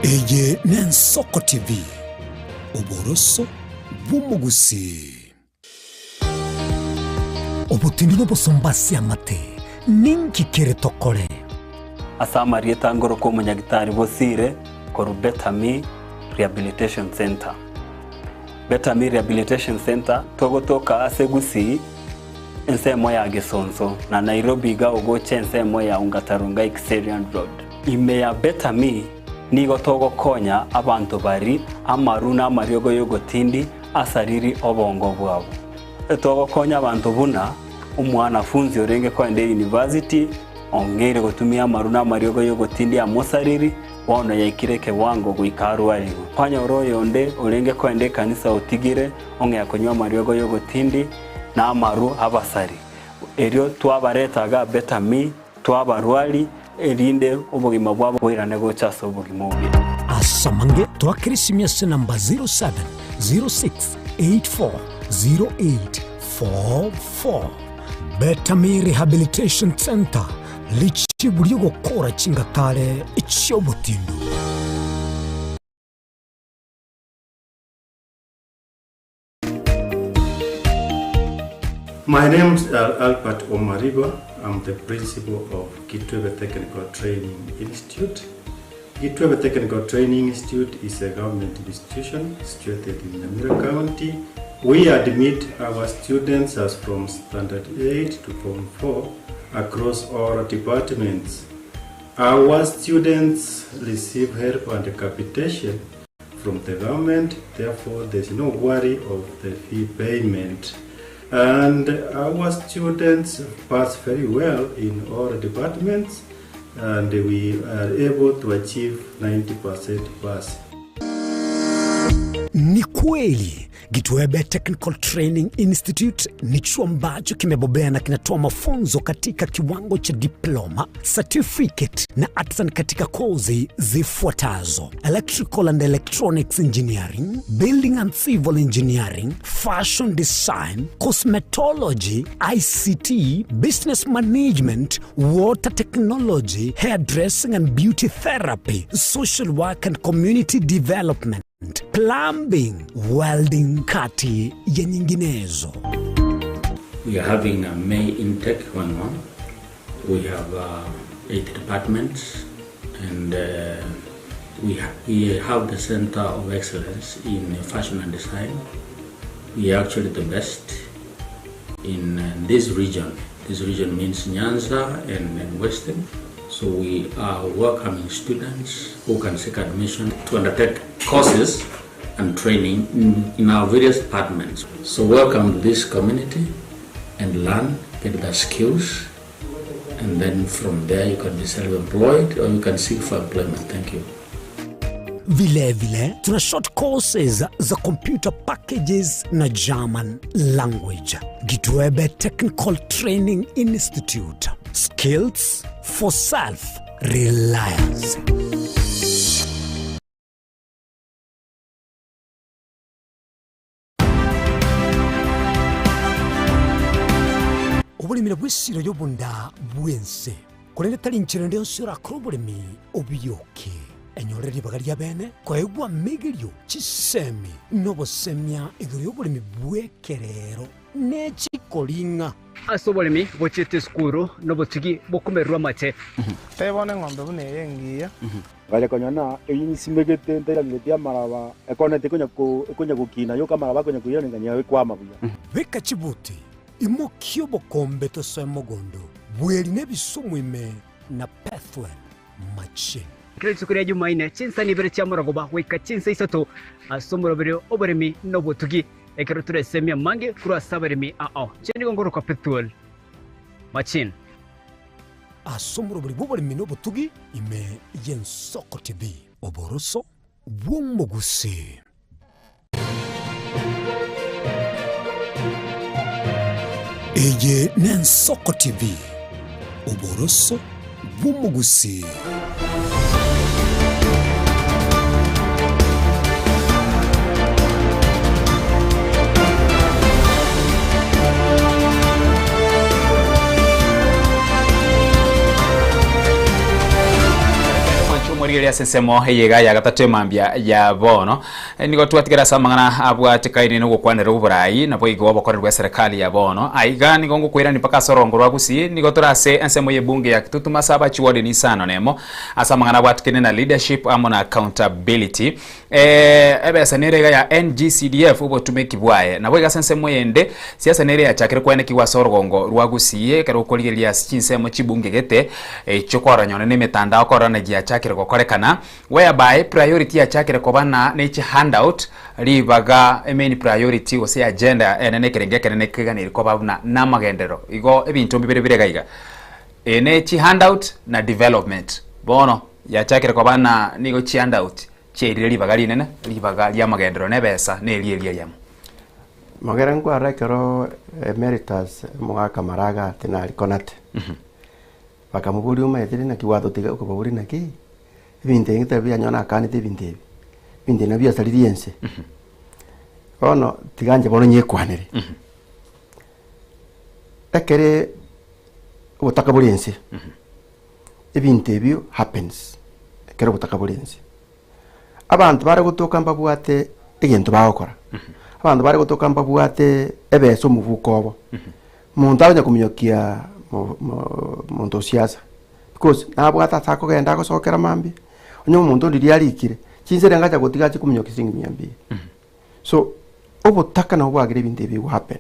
[SPEAKER 1] Eye n'Ensoko TV, oboroso bw'omogusii. Obotindi n'obosomba ase amate, ninki kere tokore?
[SPEAKER 6] Ase amarieta ngorokwa omonyagitari Bosire korwa Better Me Rehabilitation Center. Better Me Rehabilitation Center togotoka ase Gusii ensemo ya Gesonso na Nairobi iga ogocha ensemo ya Ongata Rongai Kiserian Road. Ime ya Better Me nigo togokonya abanto bari amaru na amariogo y'ogotindi asariri obongo bwabo. Togokonya abanto buna omwanafunzi orenge koenda university ongeire gotumia amaru na amariogo y'ogotindi amosariri bono yaikire kewango goika arwariwe. Kwanyora oyonde orenge koenda ekanisa otigire ong'ea konywa amariogo y'ogotindi na amaru abasari. Erio twabaretaga Better Me twabarwari erinde obogima bwabo bwairane gocha ase obogima obuya.
[SPEAKER 1] Asamange twakirisimia ase namba 07 06 84 08 44. Better Me Rehabilitation Center lichibu riogokora chingatare chiobotindu.
[SPEAKER 7] My name is Albert Omariba. I'm the principal of Kitwebe Technical Training Institute. Kitwebe Technical Training Institute is a government institution situated in Nyamira County. We admit our students as from Standard 8 to Form 4 across all departments. Our students receive help and capitation from the government, therefore there's no worry of the fee payment. And our students pass very well in all departments, and we are able to achieve 90% pass.
[SPEAKER 1] Ni kweli Gitwebe Technical Training Institute ni chuo ambacho kimebobea na kinatoa mafunzo katika kiwango cha diploma, certificate na artisan katika kozi zifuatazo: Electrical and Electronics Engineering, Building and Civil Engineering, Fashion Design, Cosmetology, ICT, Business Management, Water Technology, Hairdressing and Beauty Therapy, Social Work and Community Development, Plumbing, Welding kati ya nyinginezo.
[SPEAKER 8] We are having a May intake going on. We have 8 departments and we have the Center of Excellence in Fashion and Design. We are actually the best in this region. This region means Nyanza and Western. So we are welcoming students who can seek admission to undertake courses and training in our various departments. So welcome to this community and learn, get the skills, and then from there you can be self-employed or you can seek for employment. Thank you.
[SPEAKER 1] Vile vile tuna short courses za computer packages na German language. Gitwebe Technical Training Institute. Skills for self-reliance. Oboremi nabwo esiro y'obonda bw'ense, korende tari inchera ende yonsi orakore oboremi obiyoke. Enyore ribaga ria bene koegwa amegerio, chisemi, na obosemia igoro y'oboremi bw'ekerero ne chikoring'a.
[SPEAKER 9] Ase oboremi bochiete esukuru nobotugi bokomererwa amache.
[SPEAKER 10] Tebia bono eng'ombe buna eye engiya.
[SPEAKER 11] Ngacha konyora ng'a eyio nsimegete ntairangeretie amaraba, ekoneti ekonya ko ekonya gokina yoka amaraba akonya koiraneria ng'a ekwama buya.
[SPEAKER 1] Beka chibuti, imokia obokombe tosoe mogondo, bweri na ebisumu ime na Pethuel machine.
[SPEAKER 9] Kera rituko ria Jumaine, chinsa ibere chia morogoba goika chinsa isato, ase omoroberi oboremi na obotugi, ekero toresemie amange korwa ase abaremi ao. Inche nigo ngorokwa Pethuel Machine.
[SPEAKER 1] Ase omoroberi bw'oboremi na obotugi ime y'Ensoko TV. Oboroso bw'omogusii. Eye n'Ensoko TV, oboroso bw'omogusii.
[SPEAKER 4] Mwanche omorigereria ase ensemo eye iga ya gatato emambia ya bono. Nigo twatigera ase amang'ana abwatekaine nogokwanera oborai, naboigo obokoreri bwa eserekari ya bono. Aiga nigo ngokoirania mpaka ase orongo rwa Gusii, nigo tore ase ensemo y'ebunge ya Kitutu ase aba chiward isano nemo, ase amang'ana abwatekaine na leadership amo na accountability. Ebesa nere iga ya NGCDF obotumeki bwaye. Naboigo ase ensemo eyende, siasa nere yachakire koenekigwa ase orogongo rwa Gusii ekero okorigereria ase chinsemo chibunge gete echio kwarora na emetandao korora naki yachakire gokorekana. Whereby priority yachakire koba na ne chi handout ribaga emain priority gose agenda enene ekerengo ekenene keganeri koba buna namagenderero. Igo ebinto mbibere bire iga iga. Eye ne chi handout na development. Bono yachakire koba na nigo chi handout chiairire ribaga rinene ribaga riamagenderero na ebesa neri eria eyemo.
[SPEAKER 5] Mogere nkwarora ekero Emeritus omogaka Maraga ati nari Konate. Bakamoboria, Omaetire naki gwatotiga? Okobaboria, Naki ebinto ebi tari bianyoa nakanete ebinto ebi, ebinto ebi nabio biasaririe ense. Bono tiga inche bono nyekwanere. Ekere obotaka bore ense, ebinto ebio happens ekero obotaka bore ense. Abanto bare gotoka mbabwate egento bagokora, abanto bare gotoka mbabwate ebesa omobuko obo, monto akonya kominyokia mo- mo- monto o siasa, because nabwate ase akogenda agosokera mambia, onye omonto riria arikire, chinsa eria ngacha gotiga ache kominyokia siringi mia mbili. So, obotaka nabo bwagera ebinto ebi bigo happen.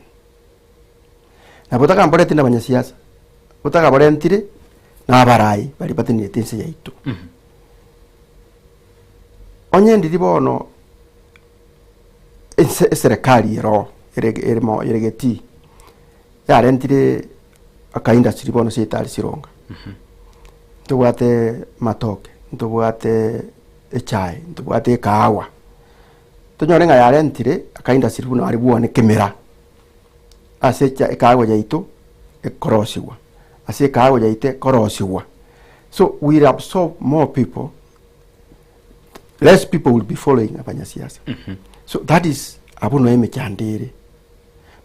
[SPEAKER 5] Na botaka mboreti na abanyasiasa, botaka borentire na abarai baria batenenete ense yaito. Onye ndiri bono ense eserekari ero oo ere ere mo ere getii, yarentire aka industry bono seitari sironga, ntobwate matoke, ntobwate echae, ntobwate ekahawa. Tonyore ng'a yarentire akaindustry buna aria bwane kemera, ase echa ekahawa yaito ekorosigwa, ase ekahawa yaito ekorosigwa. So we will absorb more people, less people will be following abanyasiasa. So that is abwo noe emechando ere.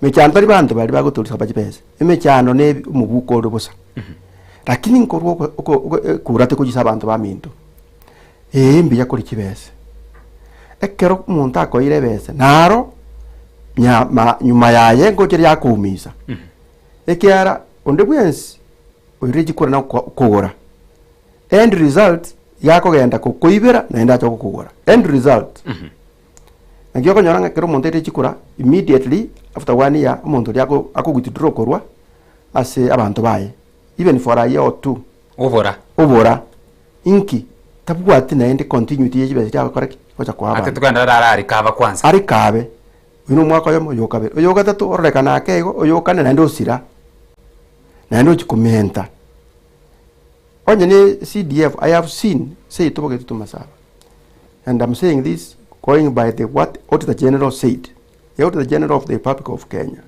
[SPEAKER 5] Mechando tari banto baria bagotorisa ba chibesa, emechando na ebi omobuko ore bosa. Lakini nkorwa oko oko oko ekura tekochisa abanto baminto, ee mbuya kore chibesa. Ekero omonto akoire ebesa naro nya ma nyuma yaye ngocha ere yakoumisa, ekiagera onde bwensi oirire chikura na oko kogora, end result iga akogenda kokoibera naende ache gokogora, end result. Naki okonyora ng'a ekero omonto aire chikura, immediately after one year, omonto oria ako ako withdraw korwa ase abanto baye, even for a year or two.
[SPEAKER 4] Obora.
[SPEAKER 5] Obora, inki? Tabwati naende continuity ye chibesa chiria agokora ki? Gocha koa
[SPEAKER 4] Ate
[SPEAKER 5] abanto.
[SPEAKER 4] togenda rara are kaba kwanza.
[SPEAKER 5] Are kabe, oyio na omwaka oyomo, oyo okabere, oyo ogatato ororekana ake igo, oyo okane naende osira, naende ochia komenta. Onye ne CDF, I have seen, seito bogetutu masaba. And I'm saying this going by the what Auditor General said. The Auditor General of the Republic of Kenya.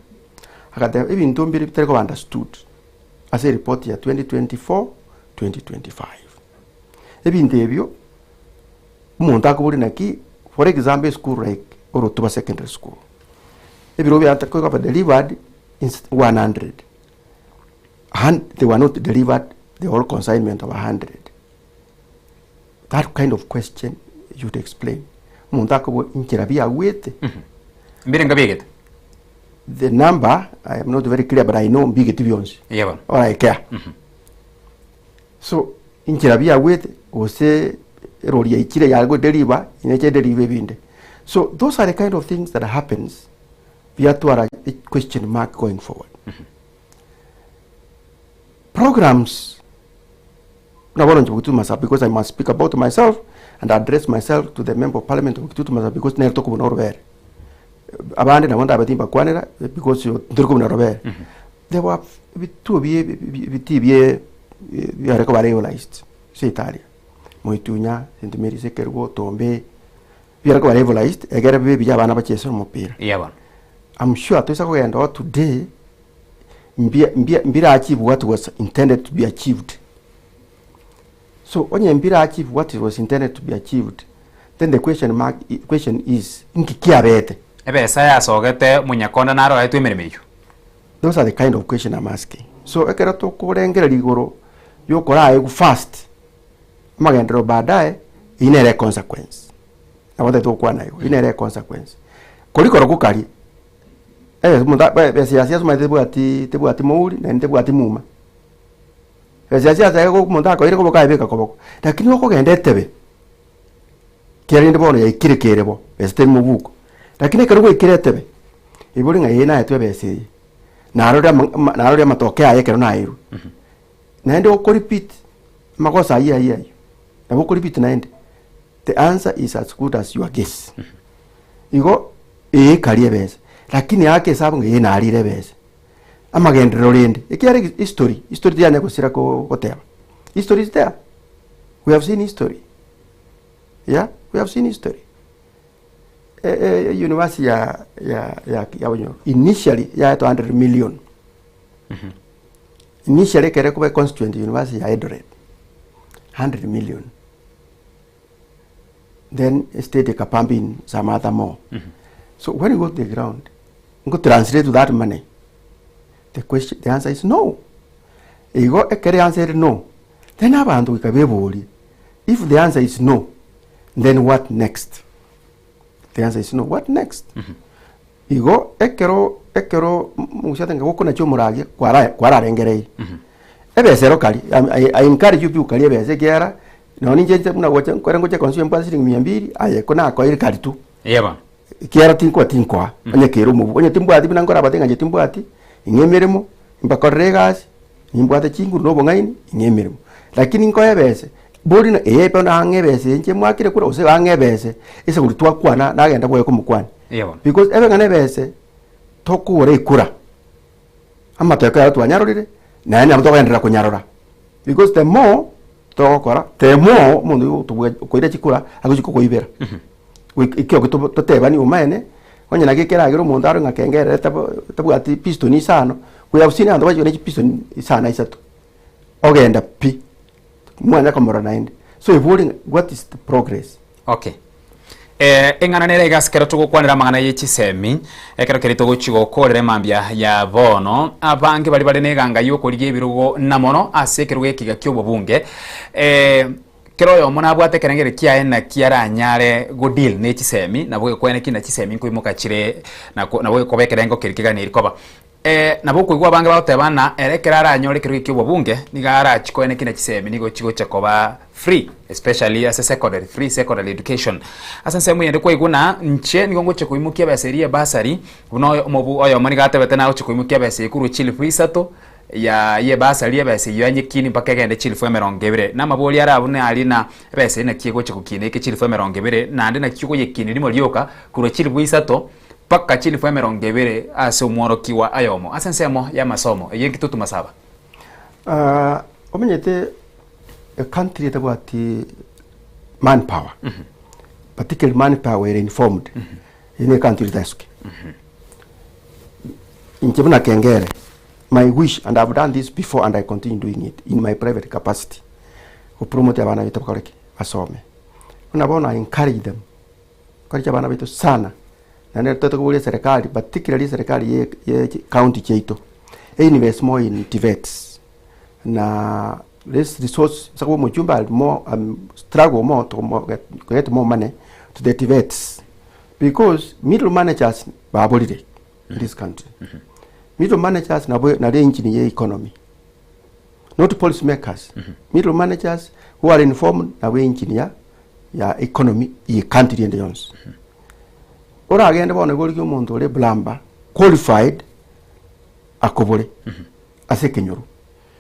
[SPEAKER 5] Agateba ebinto mbire bitari koba understood ase eripoti ya 2024 2025. Ebinto ebio omonto akoboria naki for example eschool like Orotuba Secondary School. Ebiro biata koba delivered in 100. They were not delivered the whole consignment of 100. That kind of question you'd explain. Omonto akobua inchera biagwete.
[SPEAKER 4] Mbirenga biegete?
[SPEAKER 5] The number I am not very clear but I know mbigeti bionsi.
[SPEAKER 4] Iye bono.
[SPEAKER 5] Oraikea. So inchera biagwete gose erori yaichire yare godeliver ineche edeliver ebinde. So those are the kind of things that happens biatwara a question mark going forward. Programs Buna bono inche Bokitutu Masaba because I must speak about myself and address myself to the member of parliament of Bokitutu Masaba because nere tokobuna orobere. Abande nabo ndabe timbakwanera because ntori kobuna orobere. There were ebituo bie ebitii bie biare koba realized ase Italia, Moitunya, St Mary's Ekerubo, Tombe, biare koba realized egere bibe ebiya abana bachese omopira.
[SPEAKER 4] Eya bono.
[SPEAKER 5] I'm sure toisa kogenda oo today mbia mbia mbira achieve what was intended to be achieved. So onye mbira achieve what was intended to be achieved, then the question mark question is nki kiabete?
[SPEAKER 4] Ebesa yasogete Monyakonda naro aetwe emeremo eyio.
[SPEAKER 5] Those are the kind of question I'm asking. So ekero tokorengereria igoro yokoraegwa first, amagenderero baadaye, eyio nere econsequence. Nabo ntagete gokwana igo, eyio nere econsequence. Koria korokwo karia, omonto ebesa ya siasa omanyete tebwati tebwati mouri naende tebwati muma. Ebesa ya siasa igo omonto akoire koboko ayebeka koboko, lakini okogenda etebe, kerende bono yaikire kere bo, besa teri mobuko. Lakini ekero gwaikire etebe, ibori ng'a ee naetwe ebesa eye, narore ama ama narore amatoke aye ekero naerwe. Naende okorepeat amagoso ayio ayio ayio, nabo okorepeat naende, the answer is as good as your guess. Igo, ee karia ebesa, lakini ake esabu ng'a ee narire ebesa. Amagenderero rende, ekiagera egi history, history tiyanya gosira ko goteba, history is there, we have seen history, yeah, we have seen history. E- e- university ya ya ya ya Bunyoro initially yaetwe 100 million initially ekere koba constituent university ya Eldoret 100 million then state ekapump in some other more so when you go to the ground Nko translate that money? The question, the answer is no. Igo ekero answer ere no, then abanto goika beborie, if the answer is no, then what next? The answer is no, what next? Igo ekero ekero mogochia ng'a gokonacha omoragia kwara kwararengereiri. Ebesa ero karia, I, I encourage you people karia ebesa ekiagera nonye ninche nche buna gocha nkore ngocha consume mbwate siringi mia mbiri, aye ko nakoeire kari tu.
[SPEAKER 4] Eya bono.
[SPEAKER 5] Ekiagera tinkoa tinkoa, onye kere omobu, onye timbwati buna nkorabate ng'a inche timbwati, ing'e emeremo, mbakorere egasi, nimbwate chinguru na obong'aini, ing'e emeremo. Lakini nkoe ebese, bori na ee bono ang'e ebese inche mwakire kura gose ang'e ebese, ase gori twakwana nagenda bwoye komokwania.
[SPEAKER 4] Eya bono.
[SPEAKER 5] Because ebe ng'a na ebese, tokogora ekura, amatoke aya twanyarorire, naende nabo tokogenderera konyarora. Because the more togokora, the more omonto oyo otobua okoira chikura agochi kokoibera. Goika ekio tobo totebani omaene, onye naki ekeragera omonto arore ng'a kengerere tabo tabwati piston isano, we have seen abanto bachire ne chipiston isano isato, ogenda pi, mwanya komorora naende. So ebori ng'a what is the progress?
[SPEAKER 4] Okay. Eh, eng'ana nere iga ase ekero togokwanera amang'ana ye chisemi, ekero keria togochi gokorera emambia ya bono, abange baria bare neganga y'okorigia ebirogo na mono ase ekerogo ekiga ki'obobunge, eh, kera oyomo nabwate ekerengerio kiaye naki aranyare go deal ne chisemi, nabo gekwene ki na chisemi nkoimoka chire nako nabo gekoba ekerengo keria keganeiri koba. Nabo okoigwa abange bagoteba ng'a ere ekero aranyore ekerogo ekia obobunge, nigo arachi koene kina chisemi nigo chigocha koba free, especially ase secondary, free secondary education. Ase ensemo eyende kwaigwa ng'a inche nigo ngocha koimokia ebesa eria ya bursary, buna oyo omobu oyomo nigo atebete nagocha koimokia ebesa eye korwa chilifu isato, ya ye bursary ebesa eyio anyekini mpaka egende chilifu emerongo ebere. Na amabori are abwo nari ng'a ebesa eye naki egocha gokina eke chilifu emerongo ebere, naende naki okoyekinia rimo rioka korwa chilifu isato, Mpaka chilifu emerongo ebere ase omworokigwa ayomo ase ensemo y'amasomo eyio ekitutu masaba.
[SPEAKER 5] Ah, omanyete a country etabwati manpower, particularly manpower ere informed, eyio ne country etasuke. Inche buna Kengere, my wish and I've done this before and I continue doing it in my private capacity, gopromote abana baito bakore ki? Basome. Buna bono I encourage them. Encourage abana baito sana, naende tote koboria eserekari particularly eserekari ye ye county chiaito, e invest more in TVETs na this resource ase koba omochumbe are more struggle more to mo get get more money to the TVETs because middle managers baborire in this country. Middle managers nabo nari engine ye economy, not policy makers, middle managers who are informed nabo engine ya ya economy ye country ende yonsi. Oragende bono iga origie omonto ore plumber qualified akobore ase ekenyoro.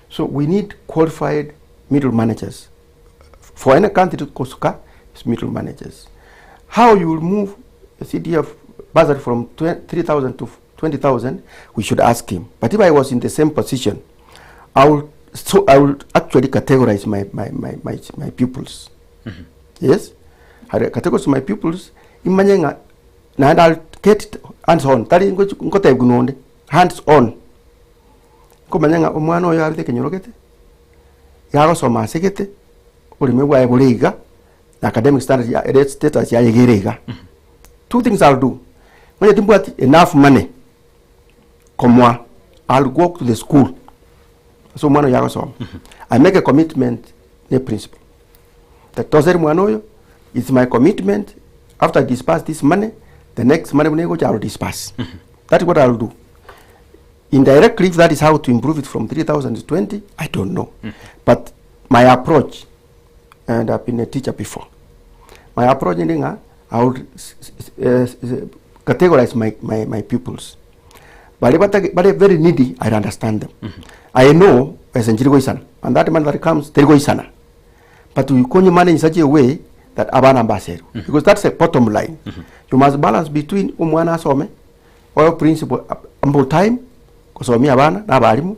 [SPEAKER 5] So we need qualified middle managers for any country to kosuka is middle managers. How you will move a CDF bursary from 3,000 to 20,000 we should ask him. But if I was in the same position I will, so I will actually categorize my, my, my, my, my pupils. Yes, I categorize my pupils imanye ng'a naende I'll get hands on tari ngochi ngotebiwa nonde hands on nkomanya ng'a omwana oyo arete ekenyoro gete, iga agosoma ase gete, oboremo bwaye bore iga, na academic standard ya ere status yaye iga ere iga. Two things I'll do, onye timbwati enough money komoa, I'll go to the school ase omwana oyo agosoma, I make a commitment ne principal that toseri mwana oyo, it's my commitment after I disburse this money, the next money buna egocha I will disburse. That is what I will do. Indirectly if that is how to improve it from 3000 to 20, I don't know. But my approach, and I've been a teacher before, my approach ndi ng'a I would categorize my, my, my pupils. Bari batagi, bari very needy, I understand them. I know ase nchiri goisana, and that money that comes teri goisana. But we can manage in such a way that abana mbaserwe. Because that's a bottom line. You must balance between omwana asome, oyo principal ample time gosomia abana na abarimu,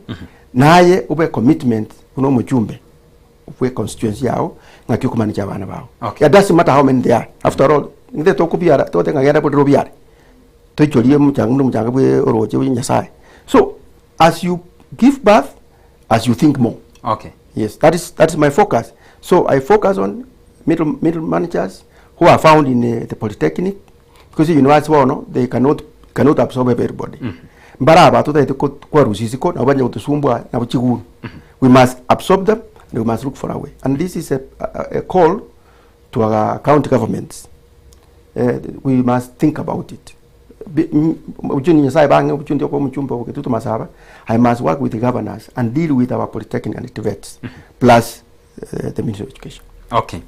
[SPEAKER 5] naye obe commitment buna omochumbe bwe constituency yao ng'aki okomanage abana bao.
[SPEAKER 4] Okay.
[SPEAKER 5] It doesn't matter how many they are. After all, nintete tokobiara togote ng'a genda borere obiare. Toichorie omochanga buna omochanga bwe oroche bwe Nyasaye. So, as you give birth, as you think more.
[SPEAKER 4] Okay.
[SPEAKER 5] Yes, that is, that is my focus. So I focus on middle, middle managers who are found in the, the polytechnic because university bono they cannot, cannot absorb everybody. Mbara aba totagete ko- kwarusia isiko nabo banye gotosumbua nabo chiguru. We must absorb them and we must look for a way. And this is a, a, a call to our county governments. Eh, we must think about it. Bi- m- Obuchuni Nyasaye bang'e obuchuni okoba omochumba obogetutu masaba, I must work with the governors and deal with our polytechnic and TVETs plus eh, the Ministry of Education.
[SPEAKER 4] Okay.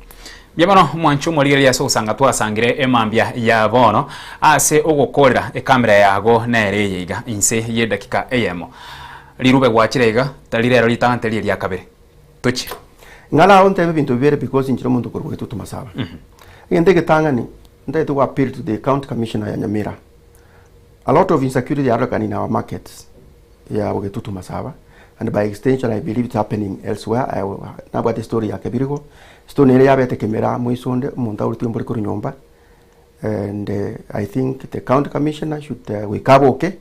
[SPEAKER 4] Mbuya mono mwanche omorigereria ase ogosanga twasangire emambia ya bono ase ogokorera ekamera yago nere eye iga inse ye dakika eyemo. Rirube gwachire iga tari rero ritang'ani tari eria kabere. Tochie.
[SPEAKER 5] Ng'ara ao ntebe ebinto bibere because inchire omonto korwa Bogetutu Masaba. Egento egetang'ani, ntagete go appeal to the county commissioner ya Nyamira. A lot of insecurity yarorekana in our markets ya Bogetutu Masaba and by extension I believe it's happening elsewhere. I nabwate story ya Kebirigo, story nere yabete Kemera moiso onde omonto agoretwe embori korwa nyomba. And I think the county commissioner should goika aboke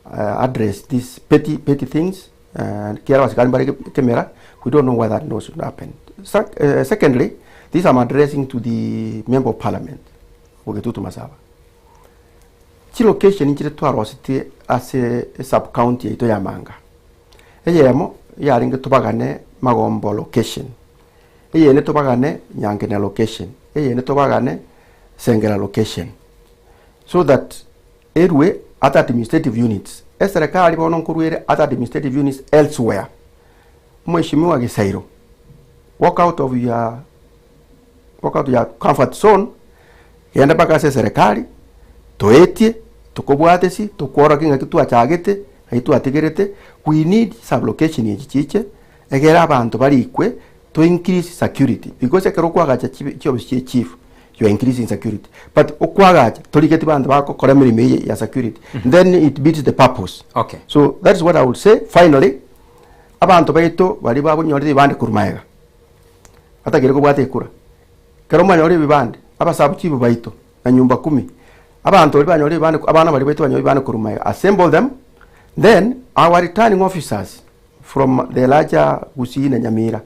[SPEAKER 5] address these petty petty things ekiagera abasikari mbare kemera we don't know why that no should happen. Secondly, this I'm addressing to the member of parliament Bogetutu Masaba. Chilocation nchire twarosetie ase esub county yaito ya Manga. Eyemo yarenge tobagane Magombo location. Eyende tobagane Nyankena location, eyende tobagane Sengera location, so that erwe other administrative units. Eserekari bono nkorwa ere other administrative units elsewhere. Mweshimiwa Gisairo, walk out of your walk out of your comfort zone, genda mpaka ase eserekari, toetie, tokobwatesi, tokworokie ng'aki twachagete, ng'aki twatigerete, we need sub-location echi chiche, Egere abanto barikwe to increase security because ekero okwagacha chiofisi chie chief you are increasing security but okwagacha torigeti banto bagokora emeremo eye ya security then it beats the purpose.
[SPEAKER 4] Okay.
[SPEAKER 5] So that is what I would say finally abanto baito baria bagonyorire ebibande korwa magega batakeire kobwata ekura ekero mwanyora ebibande abasabu chief baito na nyumba kumi abanto baria banyora ebibande abana baria baito banyora ebibande korwa magega assemble them then our returning officers From the larger Gusii na Nyamira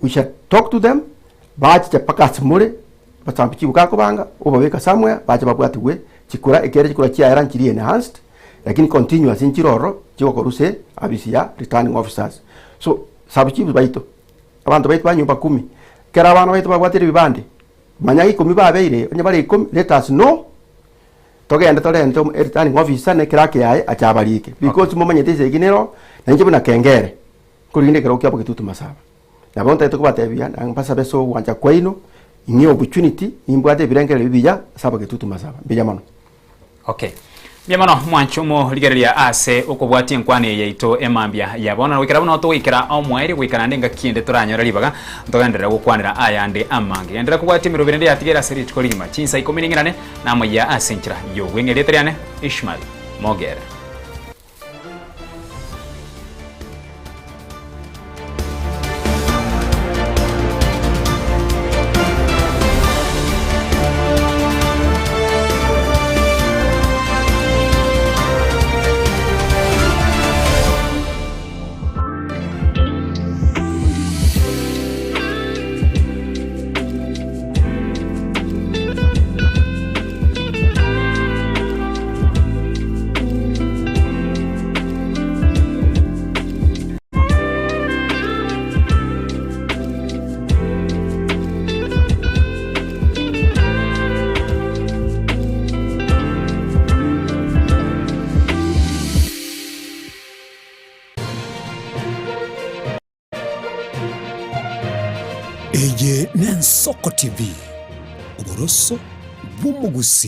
[SPEAKER 5] we shall talk to them bachiche mpaka ase more basambe chibuka akobanga obabeka somewhere bache babwatigwe chikura ekiagera chikura chiaera nchiri enhanced lakini continuous nchire ororo chigokorwa ase abisi ya returning officers. So sub chiefs baito abanto baito ba nyumba kumi ekero abana baito babwatire ebibande manya ikomi babeire onye bare ikomi let us know. Togende torente returning officer na eclerk yaye ache abarike because momanyete esegi nero na inche buna kengere nkorinde ekerogo kiabo getutu masaba. Nabo ntagete kobatebia na mbasabe ase ogwancha kwaino ing'e opportunity nimbwate ebirengererio ebiya ase abagetutu masaba. Mbuya mono.
[SPEAKER 4] Okay. Mbuya mono mwanche omorigereria ase okobwatia enkwano eye yaito emambia ya bono. Na goikera buna togoikera omoerio goika naende engaki ende toranyore ribaga ntogenderere gokwanera ayande amange. Genderera kobwatia emeroberi ende yatigaire ase rituko rigima chinsa ikomi na ing'erane Namoyia ase enchera y'obweng'e erieta riane Ishmael Mogere.
[SPEAKER 1] Eye n'Ensoko TV, oboroso bw'omogusii.